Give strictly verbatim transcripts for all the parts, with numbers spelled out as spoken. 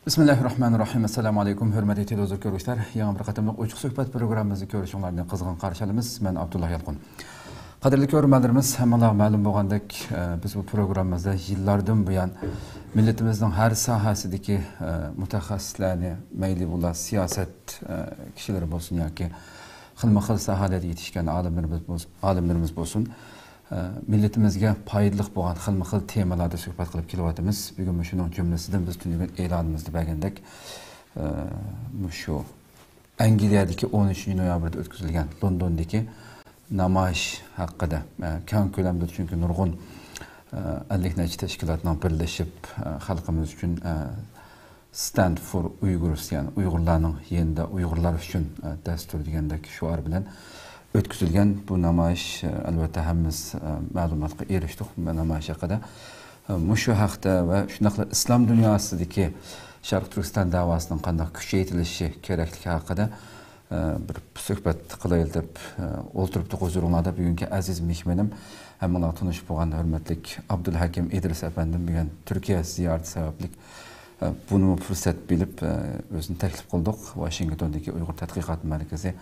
بىسمىللاھىررەھمانىررەھىم. ئەسسالامۇ ئەلەيكۇم، ھۆرمەتلىك تېلېۋىزور كۆرگۈچىلەر. يېڭى بىر قېتىملىق ئوچۇق سۆھبەت پروگراممىمىزنى كۆرۈشۈڭلارنى قىزغىن قارشى ئالىمىز. مەن ئابدۇللا يالقۇن. قەدىرلىك كۆرۈرمەنلىرىمىز، ھەممىڭلارغا مەلۇم بولغاندەك، ئە، بىز بۇ پروگراممىمىزدا يىللاردىن بۇيان مىللىتىمىزنىڭ ھەر ساھەسىدىكى، ئە، مۇتەخەسسىسلەرنى، مەيلى بۇلار سىياسەت، ئە، كىشىلىرى بولسۇن ياكى خىلمۇ خىل ساھەلەردە يېتىشكەن ئالىملىرىمىز بولسۇن، ئالىملىرىمىز بولسۇن، ئە، مىللىتىمىزگە پايدىلىق بولغان خىلمۇ خىل تېمىلاردا سۆھبەت قىلىپ كېلىۋاتىمىز. بۈگۈن مۇشۇنىڭ جۈملىسىدىن بىز تۈنۈگۈن ئېلانىمىزدا بەرگەندەك، ئە، مۇشۇ ئەنگلىيەدىكى ئون ئۈچىنچى نويابىردا ئۆتكۈزۈلگەن لوندوندىكى نامايىش ھەققىدە، ئە، كەڭ كۆلەمدە، چۈنكى نۇرغۇن، ئە، ئەللىك نەچچە تەشكىلاتنىڭ بىرلىشىپ، ئە، خەلقىمىز ئۈچۈن، ئە، Stand for Uyghurs، يەنى ئۇيغۇرلارنىڭ يېنىدا ئۇيغۇرلار ئۈچۈن، ئە، دەستۇر دېگەندەك شوئار بىلەن ئۆتكۈزۈلگەن بۇ نامايىش، ئە، ئەلۋەتتە ھەممىمىز، ئە، مەلۇماتقا ئېرىشتۇق بۇ نامايىش ھەققىدە. ئە، مۇشۇ ھەقتە ۋە شۇنداقلا ئىسلام دۇنياسىدىكى، شەرقىي تۈركىستان دەۋاسىنىڭ قانداق كۈچەيتىلىشى كېرەكلىكى ھەققىدە، ئە، بىر سۆھبەت قىلايلى دەپ، ئە، ئولتۇرۇپتۇق ھۇزۇرۇڭلاردا. بۈگۈنكى ئەزىز مېھمىنىم، ھەممىڭلار تونۇش بولغان ھۆرمەتلىك ئابدۇلھەكىم ئىدرىس ئەپەندىم بۈگۈن تۈركىيە زىيارىتى سەۋەبلىك، ئە، بۇنىمۇ پۇرسەت بىلىپ، ئە، ئۆزىنى تەكلىپ قىلدۇق. ۋاشىنگتوندىكى ئۇيغۇر تەتقىقات مەركىزى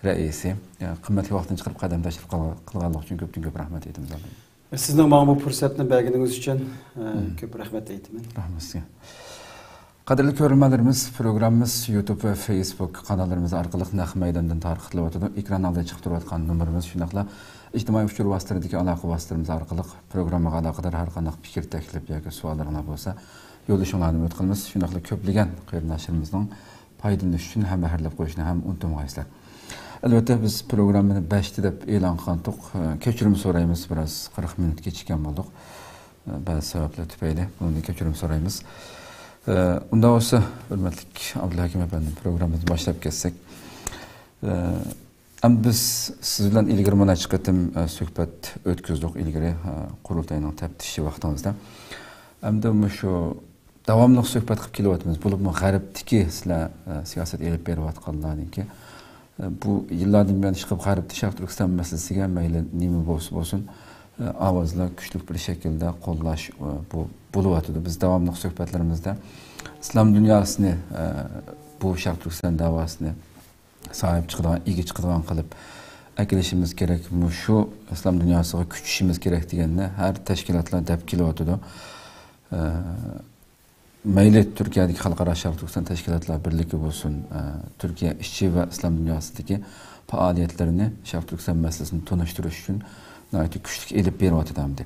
رەئىسى، ئە، قىممەتلىك ۋاقتىنى چىقىرىپ قەدەمداشلىق قىلغان-، قىلغانلىقى ئۈچۈن كۆپتىن كۆپ رەھمەت ئېيتىمىز. سىزنىڭ ماڭا بۇ پۇرسەتنى بەرگىنىڭىز ئۈچۈن، ئە، مم. كۆپ رەھمەت ئېيتىمەن. رەھمەت سىزگە. قەدىرلىك كۆرۈرمەنلىرىمىز، پروگراممىمىز يۇتۇب ۋە فېيسبۇك قاناللىرىمىز ئارقىلىق نەق مەيداندىن تارقىتىلىۋاتىدۇ. ئېكران ئالدىدا چىقىپ تۇرۇۋاتقان نومۇرىمىز، شۇنداقلا ئىجتىمائىي ئۇچۇر ۋاسىتىلىرىدىكى ئالاقە ۋاسىتىلىرىمىز ئارقىلىق پروگراممىغا ئالاقىدار ھەر قانداق پىكىر، تەكلىپ ياكى سوئاللىرىڭلار بولسا، يوللىشىڭلارنى ئۈمىد قىلىمىز. شۇنداقلا كۆپلىگەن قېرىنداشلىرىمىزنىڭ پايدىلىنىش ئۈچۈن ھەممە ھەرلەپ قويۇشنى ھەم ئۇنتۇمىغايسىلەر. ئەلۋەتتە، بىز پروگراممىنى بەشتە دەپ ئېلان قىلغانتۇق. كەچۈرۈم سورايمىز، بىراز قىرىق مىنۇت كېچىككەن بولدۇق. بەزى سەۋەبلەر تۈپەيلى بۇنى كەچۈرۈم سورايمىز. ئۇنداق بولسا، ھۆرمەتلىك ئابدۇلھەكىم ئەپەندى، پروگراممىمىزنى باشلاپ كەتسەك. ئەمدى بىز سىز بىلەن ئىلگىرى مۇنەچچە قېتىم، ئە، سۆھبەت ئۆتكۈزدۇق ئىلگىرى، ئە، قۇرۇلتاينىڭ تەپتىشى ۋاقتىڭىزدا. ئەمدى مۇشۇ داۋاملىق سۆھبەت قىلىپ كېلىۋاتىمىز. بولۇپمۇ غەربتىكى سىلەر، ئە، سىياسەت ئېلىپ بېرىۋاتقانلارنىڭكى، ئە، بۇ يىللاردىن بۇيان ئىشقىلىپ غەربتە شەرقىي تۈركىستان مەسىلىسىگە مەيلى نېمە بولسا بولسۇن، ئە، ئاۋازلار كۈچلۈك بىر شەكىلدە قوللاش، ئە، بۇ بولۇۋاتىدۇ. بىز داۋاملىق سۆھبەتلىرىمىزدە ئىسلام دۇنياسىنى، ئە، بۇ شەرقىي تۈركىستان داۋاسىنى ساھىب چىقىدىغان، ئىگە چىقىدىغان قىلىپ ئەكېلىشىمىز كېرەك، مۇشۇ ئىسلام دۇنياسىغا كۈچىشىمىز كېرەك دېگەننى ھەر تەشكىلاتلار دەپ كېلىۋاتىدۇ. ئە، مەيلى تۈركىيەدىكى خەلقئارا شەرقىي تۈركىستان تەشكىلاتلار بىرلىكى بولسۇن، ئە، تۈركىيە ئىچى ۋە ئىسلام دۇنياسىدىكى پائالىيەتلىرىنى شەرقىي تۈركىستان مەسىلىسىنى تونۇشتۇرۇش ئۈچۈن ناھايىتى كۈچلۈك ئېلىپ بېرىۋاتىدۇ ئەمدى.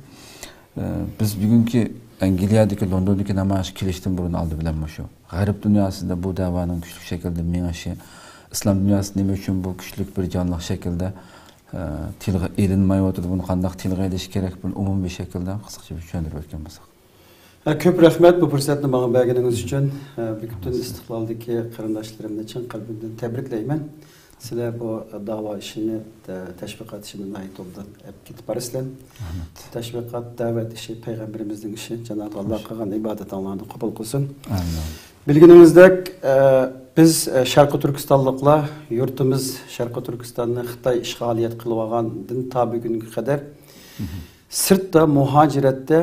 ئە، بىز بۈگۈنكى ئەنگلىيەدىكى، لوندوندىكى نامايىشقا كېلىشتىن بۇرۇن ئالدى بىلەن مۇشۇ غەرب دۇنياسىدا بۇ دەۋانىڭ كۈچلۈك شەكىلدە مېڭىشى، ئىسلام دۇنياسى نېمە ئۈچۈن بۇ كۈچلۈك بىر جانلىق شەكىلدە، ئە، تىلغا ئېلىنمايۋاتىدۇ، بۇنى قانداق تىلغا ئېلىش كېرەك، بۇنى ئومۇمىي شەكىلدە قىسقىچە بىر چۈشەندۈرۈپ ئۆتكەن بولساق. ھە، كۆپ رەھمەت بۇ پۇرسەتنى ماڭا بەرگىنىڭىز ئۈچۈن. ھە، بۈگۈن پۈتۈن ئىستىقلالدىكى قېرىنداشلىرىمنى چىن قەلبىمدىن تەبرىكلەيمەن. سىلەر بۇ داۋا ئىشىنى، تەشۋىقات ئىشىنى ناھايىتى ئوبدان ئېلىپ كېتىپ بارىسىلەر. رەھمەت. تەشۋىقات، دەۋەت ئىشى پەيغەمبىرىمىزنىڭ ئىشى، جانابى ئاللا قىلغان ئىبادىتىڭلارنى قوبۇل قىلسۇن. ئامىن. بىلگىنىڭىزدەك، ئە، بىز، ئە، شەرقىي تۈركىستانلىقلار يۇرتىمىز شەرقىي تۈركىستاننى خىتاي ئىشغالىيەت قىلىۋالغاندىن تا بۈگۈنگە قەدەر سىرتتا مۇھاجىرەتتە،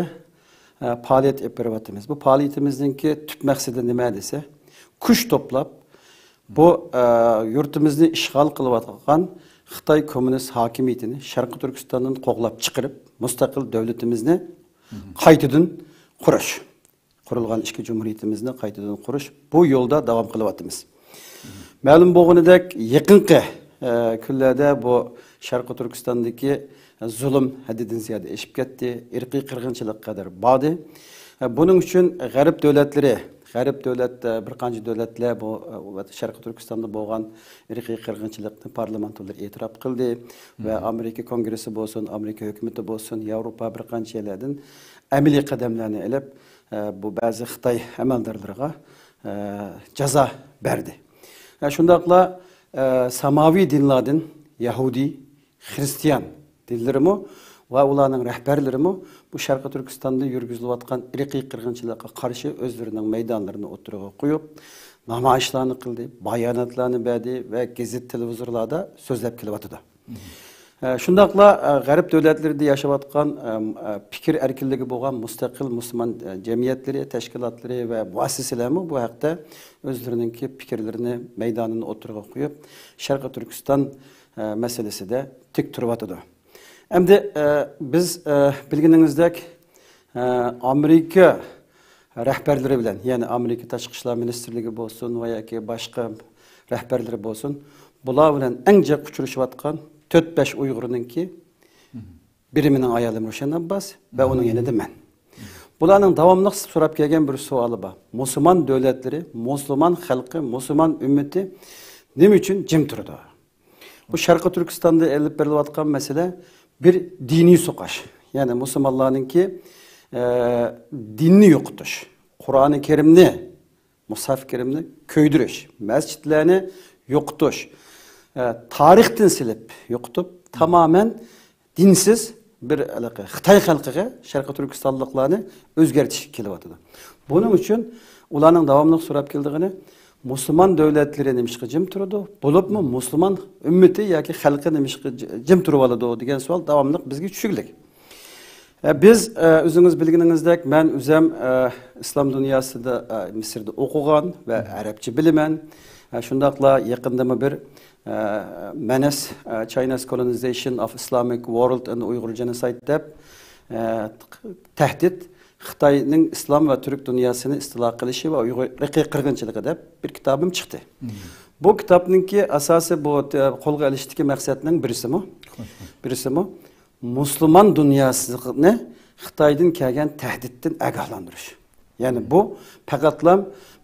ئە، پائالىيەت ئېلىپ بېرىۋاتىمىز. بۇ پائالىيىتىمىزنىڭكى تۈپ مەقسىتى نېمە دېسە، كۈچ توپلاپ، بۇ، ئە، يۇرتىمىزنى ئىشغال قىلىۋاتقان خىتاي كوممۇنىست ھاكىمىيىتىنى شەرقىي تۈركىستاندىن قوغلاپ چىقىرىپ، مۇستەقىل دۆلىتىمىزنى قايتىدىن قۇرۇش. قۇرۇلغان ئىككى جۇمھۇرىيىتىمىزنى قايتىدىن قۇرۇش، بۇ يولدا داۋام قىلىۋاتىمىز. مەلۇم بولغىنىدەك، يېقىنقى، ئە، كۈنلەردە بۇ شەرقىي تۈركىستاندىكى زۇلۇم ھەددىدىن زىيادە ئېشىپ كەتتى، ئىرقىي قىرغىنچىلىق قەدەر باردى. ئە، بۇنىڭ ئۈچۈن غەرب دۆلەتلىرى، غەرب دۆلەت، ئە، بىر قانچە دۆلەتلەر بۇ، ئە، شەرقىي تۈركىستاندا بولغان ئىرقىي قىرغىنچىلىقنى پارلامېنتلىرى ئېتىراپ قىلدى ۋە ئامېرىكا كونگرېسسى بولسۇن، ئامېرىكا ھۆكۈمىتى بولسۇن، ياۋروپا بىر قانچە يەرلەردىن ئەمەلىي قەدەملەرنى ئېلىپ، ئە، بۇ بەزى خىتاي ئەمەلدارلىرىغا، ئە، جازا بەردى. ئە، شۇنداقلا، ئە، ساماۋى دىنلاردىن يەھۇدىي، خىرىستىيان دىنلىرىمۇ ۋە ئۇلارنىڭ رەھبەرلىرىمۇ بۇ شەرقىي تۈركىستاندا يۈرگۈزۈلۈۋاتقان ئىرقىي قىرغىنچىلىققا قارشى ئۆزلىرىنىڭ مەيدانلىرىنى ئوتتۇرىغا قويۇپ، نامايىشلارنى قىلدى، باياناتلارنى بەردى ۋە گېزىت، تېلېۋىزورلاردا سۆزلەپ كېلىۋاتىدۇ. ئە، شۇنداقلا، ئە، غەرب دۆلەتلىرىدە ياشاۋاتقان، ئە، ئە، پىكىر ئەركىنلىكى بولغان مۇستەقىل مۇسۇلمان، ئە، جەمئىيەتلىرى، تەشكىلاتلىرى ۋە مۇئەسسەسىلەرمۇ بۇ ھەقتە ئۆزلىرىنىڭكى پىكىرلىرىنى مەيدانىدا ئوتتۇرىغا قويۇپ، شەرقىي تۈركىستان، ئە، مەسىلىسىدە تىك تۇرۇۋاتىدۇ. ئەمدى، ئە، بىز، ئە، بىلگىنىڭىزدەك، ئە، ئامېرىكا رەھبەرلىرى بىلەن، يەنى ئامېرىكا تاشقى ئىشلار مىنىستىرلىكى بولسۇن ۋە ياكى باشقا رەھبەرلىرى بولسۇن، بۇلار بىلەن ئەڭ جىق ئۇچرىشىۋاتقان تۆت بەش ئۇيغۇرنىڭكى بىرىمىنىڭ ئايالى روشەن ئابباس ۋە ئۇنىڭ يېنىدا مەن. بۇلارنىڭ داۋاملىق سوراپ كەلگەن بىر سوئالى بار. مۇسۇلمان دۆلەتلىرى، مۇسۇلمان خەلقى، مۇسۇلمان ئۈممىتى نېمە ئۈچۈن جىم تۇرىدۇ؟ بۇ شەرقىي تۈركىستاندا ئېلىپ بېرىلىۋاتقان مەسىلە بىر دىنىي سوقۇش. يەنى مۇسۇلمانلارنىڭكى، ئە، دىننى يوقىتىش، قۇرئانى كەرىمنى، مۇسھەف كەرىمنى كۆيدۈرۈش، مەسچىتلەرنى يوقىتىش، ئە، تارىختىن سېلىپ يوقىتىپ، تامامەن دىنسىز بىر ھېلىقى خىتاي خەلقىگە شەرقىي تۈركىستانلىقلارنى ئۆزگەرتىشكە كېلىۋاتىدۇ. بۇنىڭ ئۈچۈن ئۇلارنىڭ داۋاملىق سوراپ كېلىدىغىنى، مۇسۇلمان دۆلەتلىرى نېمىشقا جىم تۇرىدۇ؟ بولۇپمۇ مۇسۇلمان ئۈممىتى ياكى خەلقى نېمىشقا جى-، جىم تۇرۇۋالىدۇ دېگەن سوئال داۋاملىق بىزگە چۈشكۈنلۈك. ئە، بىز، ئە، ئۆزىڭىز بىلگىنىڭىزدەك، مەن ئۆزۈم، ئە، ئىسلام دۇنياسىدا، ئە، مىسىردا ئوقۇغان ۋە ئەرەبچە بىلىمەن. ئە، شۇنداقلا يېقىندىمۇ بىر، ئە، مەنەس، ئە، China's Colonization of Islamic World and Uyghur Genocide دەپ، ئە، تەھدىت خىتاينىڭ ئىسلام ۋە تۈرك دۇنياسىنى ئىستىلا قىلىشى ۋە ئۇيغۇر ئىرقىي قىرغىنچىلىقى دەپ بىر كىتابىم چىقتى. بۇ كىتابنىڭكى ئاساسى بۇ، ئە، قولغا ئېلىشتىكى مەقسەتنىڭ بىرسىمۇ، بىرسىمۇ مۇسۇلمان دۇنياسىنى خىتايدىن كەلگەن تەھدىتتىن ئاگاھلاندۇرۇش. يەنى بۇ پەقەتلا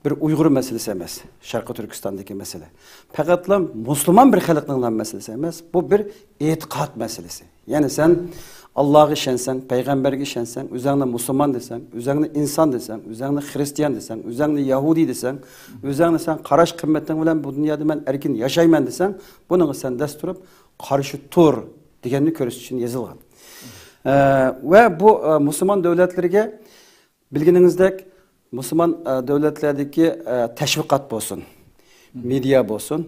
بىر ئۇيغۇر مەسىلىسى ئەمەس، شەرقىي تۈركىستاندىكى مەسىلە. پەقەتلا مۇسۇلمان بىر خەلقنىڭلا مەسىلىسى ئەمەس، بۇ بىر ئېتىقاد مەسىلىسى. يەنى سەن ئاللاغا ئىشەنسەڭ، پەيغەمبەرگە ئىشەنسەڭ، ئۆزۈڭنى مۇسۇلمان دېسەڭ، ئۆزۈڭنى ئىنسان دېسەڭ، ئۆزۈڭنى خرىستىيان دېسەڭ، ئۆزۈڭنى يەھۇدىي دېسەڭ، ئۆزۈڭنى سەن قاراش قىممىتىڭ بىلەن بۇ دۇنيادا مەن ئەركىن ياشايمەن دېسەڭ، بۇنىڭغا سەن دەس تۇرۇپ قارشى تۇر دېگەننى كۆرسىتىش ئۈچۈن يېزىلغان. ئە، ۋە بۇ، ئە، مۇسۇلمان دۆلەتلىرىگە بىلگىنىڭىزدەك، مۇسۇلمان، ئە، دۆلەتلەردىكى، ئە، تەشۋىقات بولسۇن، مېدىيا بولسۇن،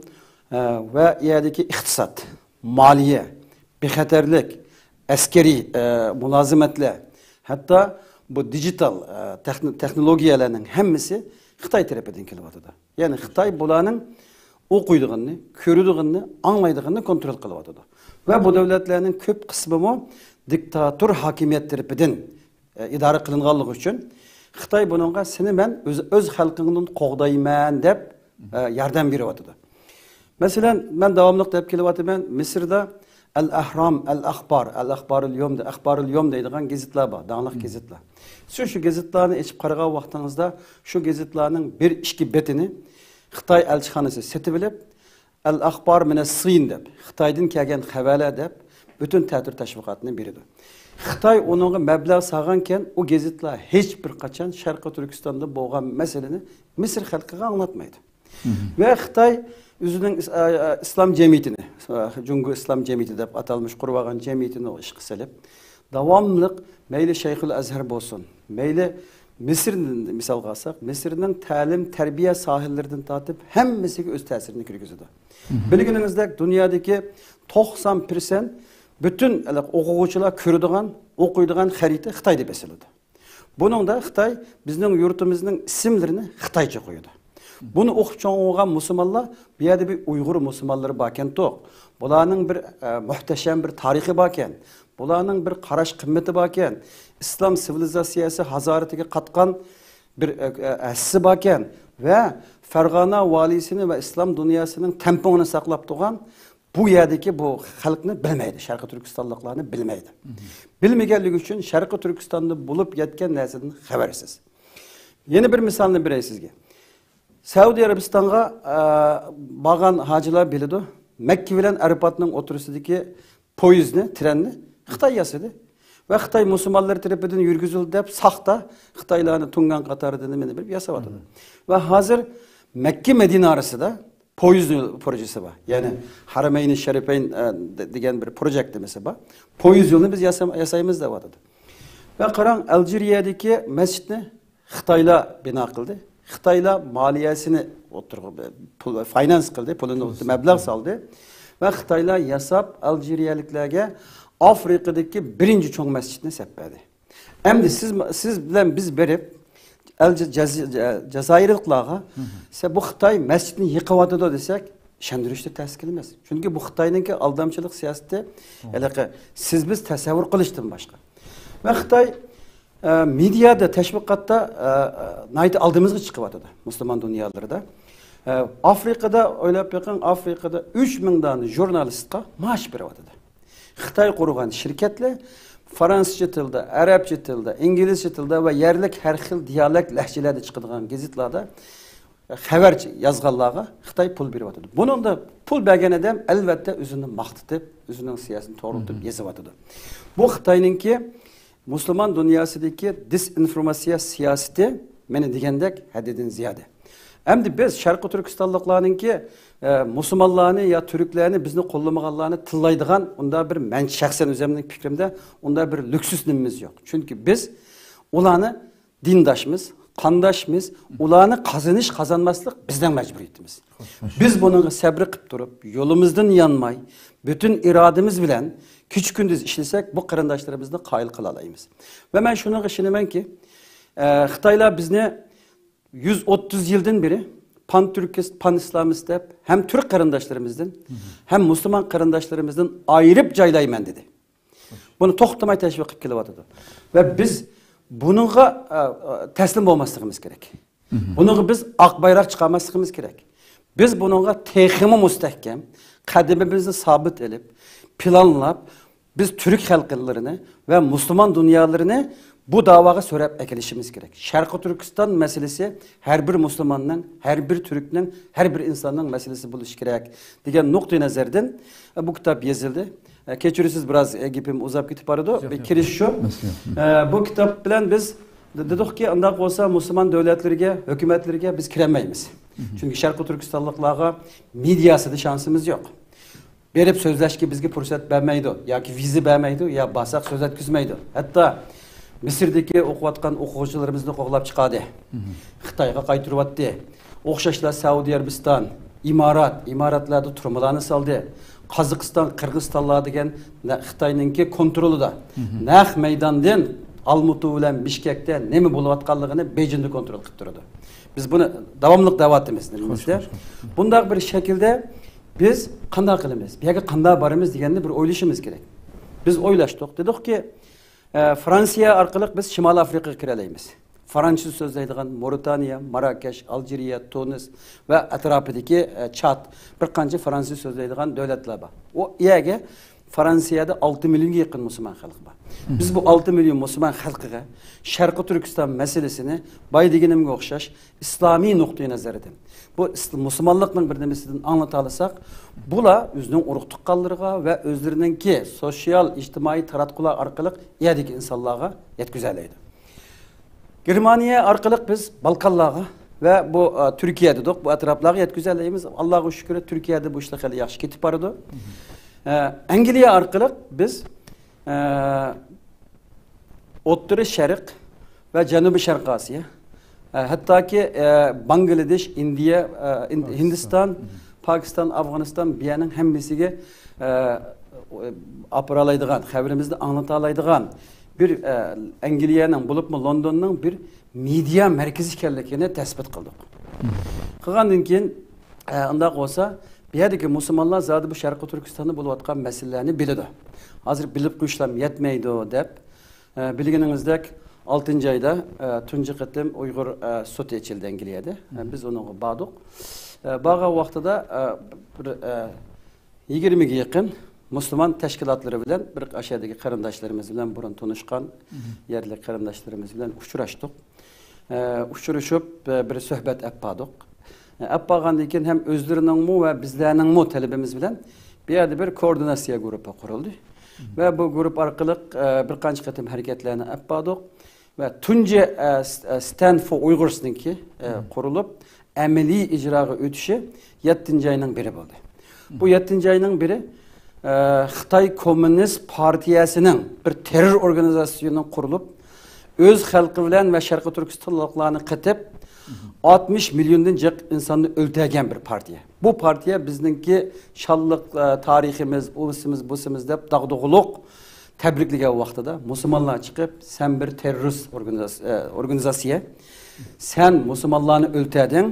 ئە، ۋە ئۇ يەردىكى ئىقتىساد، مالىيە، بىخەتەرلىك، ئەسكىرىي، ئە، مۇلازىمەتلەر، ھەتتا بۇ دىجىتال، ئە، تېخن-، تېخنولوگىيەلەرنىڭ ھەممىسى خىتاي تەرىپىدىن كېلىۋاتىدۇ. يەنى خىتاي بۇلارنىڭ ئوقۇيدىغىنىنى، كۆرىدىغىنىنى، ئاڭلايدىغىنىنى كونترول قىلىۋاتىدۇ. ۋە بۇ دۆلەتلەرنىڭ كۆپ قىسمىمۇ دىكتاتور ھاكىمىيەت تەرىپىدىن، ئە، ئىدارە قىلىنغانلىقى ئۈچۈن خىتاي بۇنىڭغا سېنى مەن ئۆز، ئۆز خەلقىڭدىن قوغدايمەن دەپ، ئە، ياردەم بېرىۋاتىدۇ. مەسىلەن، مەن داۋاملىق دەپ كېلىۋاتىمەن، مىسىردا ئەل ئەھرام، ئەل ئەخبار، ئەل ئەخبارۇل يوم دە-، ئەخبارۇل يوم دەيدىغان گېزىتلار بار، داڭلىق گېزىتلار. سىز شۇ گېزىتلارنى ئېچىپ قارىغان ۋاقتىڭىزدا، شۇ گېزىتلارنىڭ بىر ئىككى بېتىنى خىتاي ئەلچىخانىسى سېتىۋېلىپ، ئەل ئەخبار مىنەس سىن دەپ، خىتايدىن كەلگەن خەۋەرلەر دەپ، پۈتۈن تەتۈر تەشۋىقاتنى بېرىدۇ. خىتاي ئۇنىڭغا مەبلەغ سالغانكەن، ئۇ گېزىتلار ھېچ بىر قاچان شەرقىي تۈركىستاندا بولغان مەسىلىنى مىسىر خەلقىگە ئاڭلاتمايدۇ. ۋە خىتاي ئۆزىنىڭ ئىس-، ئا، ئا، ئىسلام جەمئىيىتىنى، ئا، جۇڭگو ئىسلام جەمئىيىتى دەپ ئاتالمىش قۇرۇۋالغان جەمئىيىتىنى ئىشقا سېلىپ، داۋاملىق مەيلى شەيخۇل ئەزھەر بولسۇن، مەيلى مىسىرنى مىسالغا ئالساق، مىسىرنىڭ تەلىم، تەربىيە ساھەلىرىدىن تارتىپ ھەممىسىگە ئۆز تەسىرىنى كىرگۈزىدۇ. بىلگىنىڭىزدەك، دۇنيادىكى توقسان پىرسەنت پۈتۈن ئوقۇغۇچىلار كۆرىدىغان، ئوقۇيدىغان خەرىتە خىتايدا بېسىلىدۇ. بۇنىڭدا خىتاي بىزنىڭ يۇرتىمىزنىڭ ئىسىملىرىنى خىتايچە قويىدۇ. بۇنى ئوقۇپ چوڭ بولغان مۇسۇلمانلار، بۇ يەردە بىر ئۇيغۇر مۇسۇلمانلىرى باركەنتۇق. بۇلارنىڭ بىر، ئە، مۆھتەشەم بىر تارىخى باركەن. بۇلارنىڭ بىر قاراش قىممىتى باركەن. ئىسلام سىۋىلىزاتسىيەسى ھازارىتىگە قاتقان بىر، ئە، ئە، ھەسسىسى باركەن. ۋە فەرغانە ۋالىسىنى ۋە ئىسلام دۇنياسىنىڭ تەڭپۇڭىنى ساقلاپ تۇرغان بۇ يەردىكى بۇ خەلقنى بىلمەيدۇ، شەرقىي تۈركىستانلىقلارنى بىلمەيدۇ. بىلمىگەنلىكى ئۈچۈن شەرقىي تۈركىستاندا بولۇپ يەتكەن نەرسىدىن خەۋەرسىز. يەنە بىر مىسالنى بېرەي سىزگە. سەئۇدى ئەرەبىستانغا، ئە، بارغان ھاجىلار بىلىدۇ. مەككە بىلەن ئەرپاتنىڭ ئوتتۇرىسىدىكى پويىزنى، ترېننى خىتاي ياسىدى. ۋە خىتاي مۇسۇلمانلىرى تەرىپىدىن يۈرگۈزۈلدى دەپ ساختا خىتايلارنى تۇڭگان قاتارىدىن نېمىنى بىلىپ ياساۋاتىدۇ. ۋە ھازىر مەككە مەدىنە ئارىسىدا پويىز يول پروژېسى بار. يەنى ھەرەمەينى شەرىپەين، ئە، دە-، دېگەن بىر پروژېكت نېمىسى بار. پويىز يولىنى بىز ياسام-، ياسايمىز دەۋاتىدۇ. ۋە قاراڭ، ئەلجىرىيەدىكى مەسچىتنى خىتايلار بىنا قىلدى. خىتايلار مالىيەسىنى ئوتتۇرىغا، پۇل، فاينانس قىلدى، پۇلىنى، مەبلەغ سالدى. ۋە خىتايلار ياساپ، ئالجىرىيەلىكلەرگە ئافرىقىدىكى بىرىنچى چوڭ مەسچىتنى سەپ بەردى. ئەمدى سىز، سىز بىلەن بىز بېرىپ، ئەل جە-، جەز-، جە-، جەزائىرلىقلارغا، سە-، بۇ خىتاي مەسچىتنى يىقىۋاتىدۇ دېسەك، ئىشەندۈرۈشتە تەس كېلىمىز. چۈنكى بۇ خىتاينىڭكى ئالدامچىلىق سىياسىتى ھېلىقى سىز بىز تەسەۋۋۇر قىلىشتىن باشقا. ۋە خىتاي، ئە، مېدىيادا، تەشۋىقاتتا، ئە، ئە، ناھايىتى ئالدىمىزغا چىقىۋاتىدۇ مۇسۇلمان دۇنيالىرىدا. ئە، ئافرىقىدا، ئويلاپ بېقىڭ، ئافرىقىدا ئۈچ مىڭ دانە ژۇرنالىستقا مائاش بېرىۋاتىدۇ. خىتاي قۇرغان شىركەتلەر فرانسۇزچە تىلدا، ئەرەبچە تىلدا، ئىنگلىزچە تىلدا ۋە يەرلىك ھەر خىل دىيالەكت لەھجىلەردە چىقىدىغان گېزىتلاردا خەۋەر يازغانلارغا خىتاي پۇل بېرىۋاتىدۇ. بۇنىڭدا پۇل بەرگەن ئادەم، ئەلۋەتتە، ئۆزىنى ماختىتىپ، ئۆزىنىڭ سىياسىتىنى توغرىلىتىپ يېزىۋاتىدۇ. بۇ خىتاينىڭكى مۇسۇلمان دۇنياسىدىكى دېزىنفورماتسىيە سىياسىتى، مېنى دېگەندەك، ھەددىدىن زىيادە. ئەمدى بىز شەرقىي تۈركىستانلىقلارنىڭكى، ئە، مۇسۇلمانلارنى يا تۈركلەرنى، بىزنى قوللىمىغانلارنى تىللايدىغان ئۇنداق بىر، مەن شەخسەن ئۆزۈمنىڭ پىكرىمدە، ئۇنداق بىر لۈكسۇس نېمىمىز يوق. چۈنكى بىز ئۇلارنى دىنداشمىز، قانداشمىز، ئۇلارنى قازىنىش، قازانماسلىق بىزنىڭ مەجبۇرىيىتىمىز. بىز بۇنىڭغا سەبرى قىپ تۇرۇپ، يولىمىزدىن يانماي، پۈتۈن ئىرادىمىز بىلەن كېچە-كۈندۈز ئىشلىسەك، بۇ قېرىنداشلىرىمىزنى قايىل قىلالايمىز. ۋە مەن شۇنىڭغا ئىشىنىمەنكى، ئە، خىتايلار بىزنى يۈز ئوتتۇز يىلدىن بېرى پانتۈركىست، پانئىسلامىست دەپ ھەم تۈرك قېرىنداشلىرىمىزدىن، ھەم مۇسۇلمان قېرىنداشلىرىمىزدىن ئايرىپ جايلايمەن دېدى. بۇنى توختىماي تەشۋىق قىلىپ كېلىۋاتىدۇ. ۋە بىز بۇنىڭغا، ئە، ئە، تەسلىم بولماسلىقىمىز كېرەك. بۇنىڭغا بىز ئاق بايراق چىقارماسلىقىمىز كېرەك. بىز بۇنىڭغا تېخىمۇ مۇستەھكەم، قەدىمىمىزنى سابىت ئېلىپ، پىلانلاپ، بىز تۈرك خەلقلىرىنى ۋە مۇسۇلمان دۇنيالىرىنى بۇ داۋاغا سۆرەپ ئەكېلىشىمىز كېرەك. شەرقىي تۈركىستان مەسىلىسى ھەر بىر مۇسۇلماننىڭ، ھەر بىر تۈركنىڭ، ھەر بىر ئىنساننىڭ مەسىلىسى بولۇشى كېرەك، دېگەن نۇقتىئى نەزەردىن، ئە، بۇ كىتاب يېزىلدى. ئە، كەچۈرىسىز، بىراز، ئە، گېپىم ئۇزاپ كېتىپ بارىدۇ. بىر كېلىشىش شۇ. ئە، بۇ كىتاب بىلەن بىز دېدۇقكى، ئۇنداق بولسا مۇسۇلمان دۆلەتلىرىگە، ھۆكۈمەتلىرىگە بىز كىرەلمەيمىز. چۈنكى شەرقىي تۈركىستانلىقلارغا مېدىياسىدا شانسىمىز يوق. بېرىپ سۆزلەشكە بىزگە پۇرسەت بەرمەيدۇ ياكى ۋىزا بەرمەيدۇ، يا بارساق سۆزلەتكۈزمەيدۇ. ھەتتا مىسىردىكى ئوقۇۋاتقان ئوقۇغۇچىلىرىمىزنى قوغلاپ چىقاردى. خىتايغا قايتۇرۇۋەتتى. ئوخشاشلا سەئۇدى ئەرەبىستان، ئىمارات، ئىماراتلاردا تۈرمىلەرنى سالدى. قازاقىستان، قىرغىزىستانلار دېگەن نە-، خىتاينىڭكى كونترولىدا. نەق مەيداندىن ئالمۇتۇ بىلەن بىشكەكتە نېمە بولۇۋاتقانلىقىنى بېيجىڭدا كونترول قىلىپ تۇرىدۇ. بىز بۇنى داۋاملىق دەۋاتىمىز دىلىمىزدە. بۇنداق بىر شەكىلدە بىز قانداق قىلىمىز، بۇ يەرگە قانداق بارىمىز دېگەننى بىر ئويلىشىمىز كېرەك. بىز ئويلاشتۇق، دېدۇقكى، ئە، فرانسىيە ئارقىلىق بىز شىمالىي ئافرىقىغا كىرەلەيمىز. فرانسىز سۆزلەيدىغان مورىتانىيە، ماراكەش، ئالجىرىيە، تۇنىس ۋە ئەتراپىدىكى، ئە، چاد، بىر قانچە فرانسىز سۆزلەيدىغان دۆلەتلەر بار. ئۇ يەرگە، فرانسىيەدە ئالتە مىليونغا يېقىن مۇسۇلمان خەلق بار. بىز بۇ ئالتە مىليون مۇسۇلمان خەلقىگە شەرقىي تۈركىستان مەسىلىسىنى بايا دېگىنىمگە ئوخشاش ئىسلامىي نۇقتىئى نەزەردىن، بۇ ئىس-، مۇسۇلمانلىقنىڭ بىر نېمىسىدىن ئاڭلىتالىساق، بۇلار ئۆزىنىڭ ئۇرۇق تۇغقانلىرىغا ۋە ئۆزلىرىنىڭكى سوتسىيال ئىجتىمائىي تاراتقۇلار ئارقىلىق ئۇ يەردىكى ئىنسانلارغا يەتكۈزەلەيدۇ. گېرمانىيە ئارقىلىق بىز بالكانلارغا ۋە بۇ، ئە، تۈركىيە دېدۇق، بۇ ئەتراپلارغا يەتكۈزەلەيمىز. ئاللاغا شۈكۈر، تۈركىيەدە بۇ ئىشلار خېلى ياخشى كېتىپ بارىدۇ. ئە، ئەنگلىيە ئارقىلىق بىز، ئە، ئوتتۇرا شەرق ۋە جەنۇبىي شەرقىي ئاسىيا، ئە، ھەتتاكى، ئە، باڭگلادېش، ئىندىيە، ئە، ئىن-، ھىندىستان، پاكىستان، ئافغانىستان، بۇ يەرنىڭ ھەممىسىگە، ئە، ئاپىرالايدىغان، خەۋىرىمىزنى ئاڭلىتالايدىغان بىر، ئە، ئەنگلىيەنىڭ، بولۇپمۇ لوندوننىڭ بىر مېدىيا مەركىزى ئىكەنلىكىنى تەسبىت قىلدۇق. قىلغاندىن كېيىن، ئە، ئۇنداق بولسا، بۇ يەردىكى مۇسۇلمانلار زادى بۇ شەرقىي تۈركىستاندا بولۇۋاتقان مەسىلىلەرنى بىلىدۇ. ھازىر بىلىپ قويۇشلام يەتمەيدۇ دەپ، ئە، بىلگىنىڭىزدەك، ئالتىنچى ئايدا، ئە، تۇنجى قېتىم ئۇيغۇر، ئە، سوتى ئېچىلدى ئەنگلىيەدە. ئە، بىز ئۇنىڭغا باردۇق. ئە، بارغان ۋاقتىدا، ئە، بىر، ئە، يىگىرمىگە يېقىن مۇسۇلمان تەشكىلاتلىرى بىلەن، بىر ئاشۇ يەردىكى قېرىنداشلىرىمىز بىلەن، بۇرۇن تونۇشقان يەرلىك قېرىنداشلىرىمىز بىلەن ئۇچراشتۇق. ئە، ئۇچرىشىپ، ئە، بىر سۆھبەت ئەپ باردۇق. ئە، ئەپ بارغاندىن كېيىن ھەم ئۆزلىرىنىڭمۇ ۋە بىزلەرنىڭمۇ تەلىپىمىز بىلەن بۇ يەردە بىر كوئوردىناتسىيە گۇرۇپپا قۇرۇلدى. ۋە بۇ گۇرۇپپا ئارقىلىق، ئە، بىر قانچە قېتىم ھەرىكەتلەرنى ئەپ باردۇق. ۋە تۇنجى، ئە، س-، ئە، Stand for Uyghurs نىڭكى، ئە، قۇرۇلۇپ، ئەمەلىي ئىجراغا ئۆتۈشى يەتتىنچى ئاينىڭ بىرى بولدى. بۇ يەتتىنچى ئاينىڭ بىرى، ئە، خىتاي كوممۇنىست پارتىيەسىنىڭ بىر تېررور ئورگانىزاتسىيىسىنىڭ قۇرۇلۇپ، ئۆز خەلقى بىلەن ۋە شەرقىي تۈركىستانلىقلارنى قېتىپ، ئاتمىش مىليوندىن جىق ئىنساننى ئۆلتۈرگەن بىر پارتىيە. بۇ پارتىيە بىزنىڭكى شانلىق، ئە، تارىخىمىز، ئۇسىمىز، بۇسىمىز دەپ داغدۇغىلىق تەبرىكلىگەن ۋاقتىدا مۇسۇلمانلار چىقىپ، «سەن بىر تېررورىست ئورگانىزا-، ئە، ئورگانىزاتسىيە، سەن مۇسۇلمانلارنى ئۆلتۈردۈڭ.»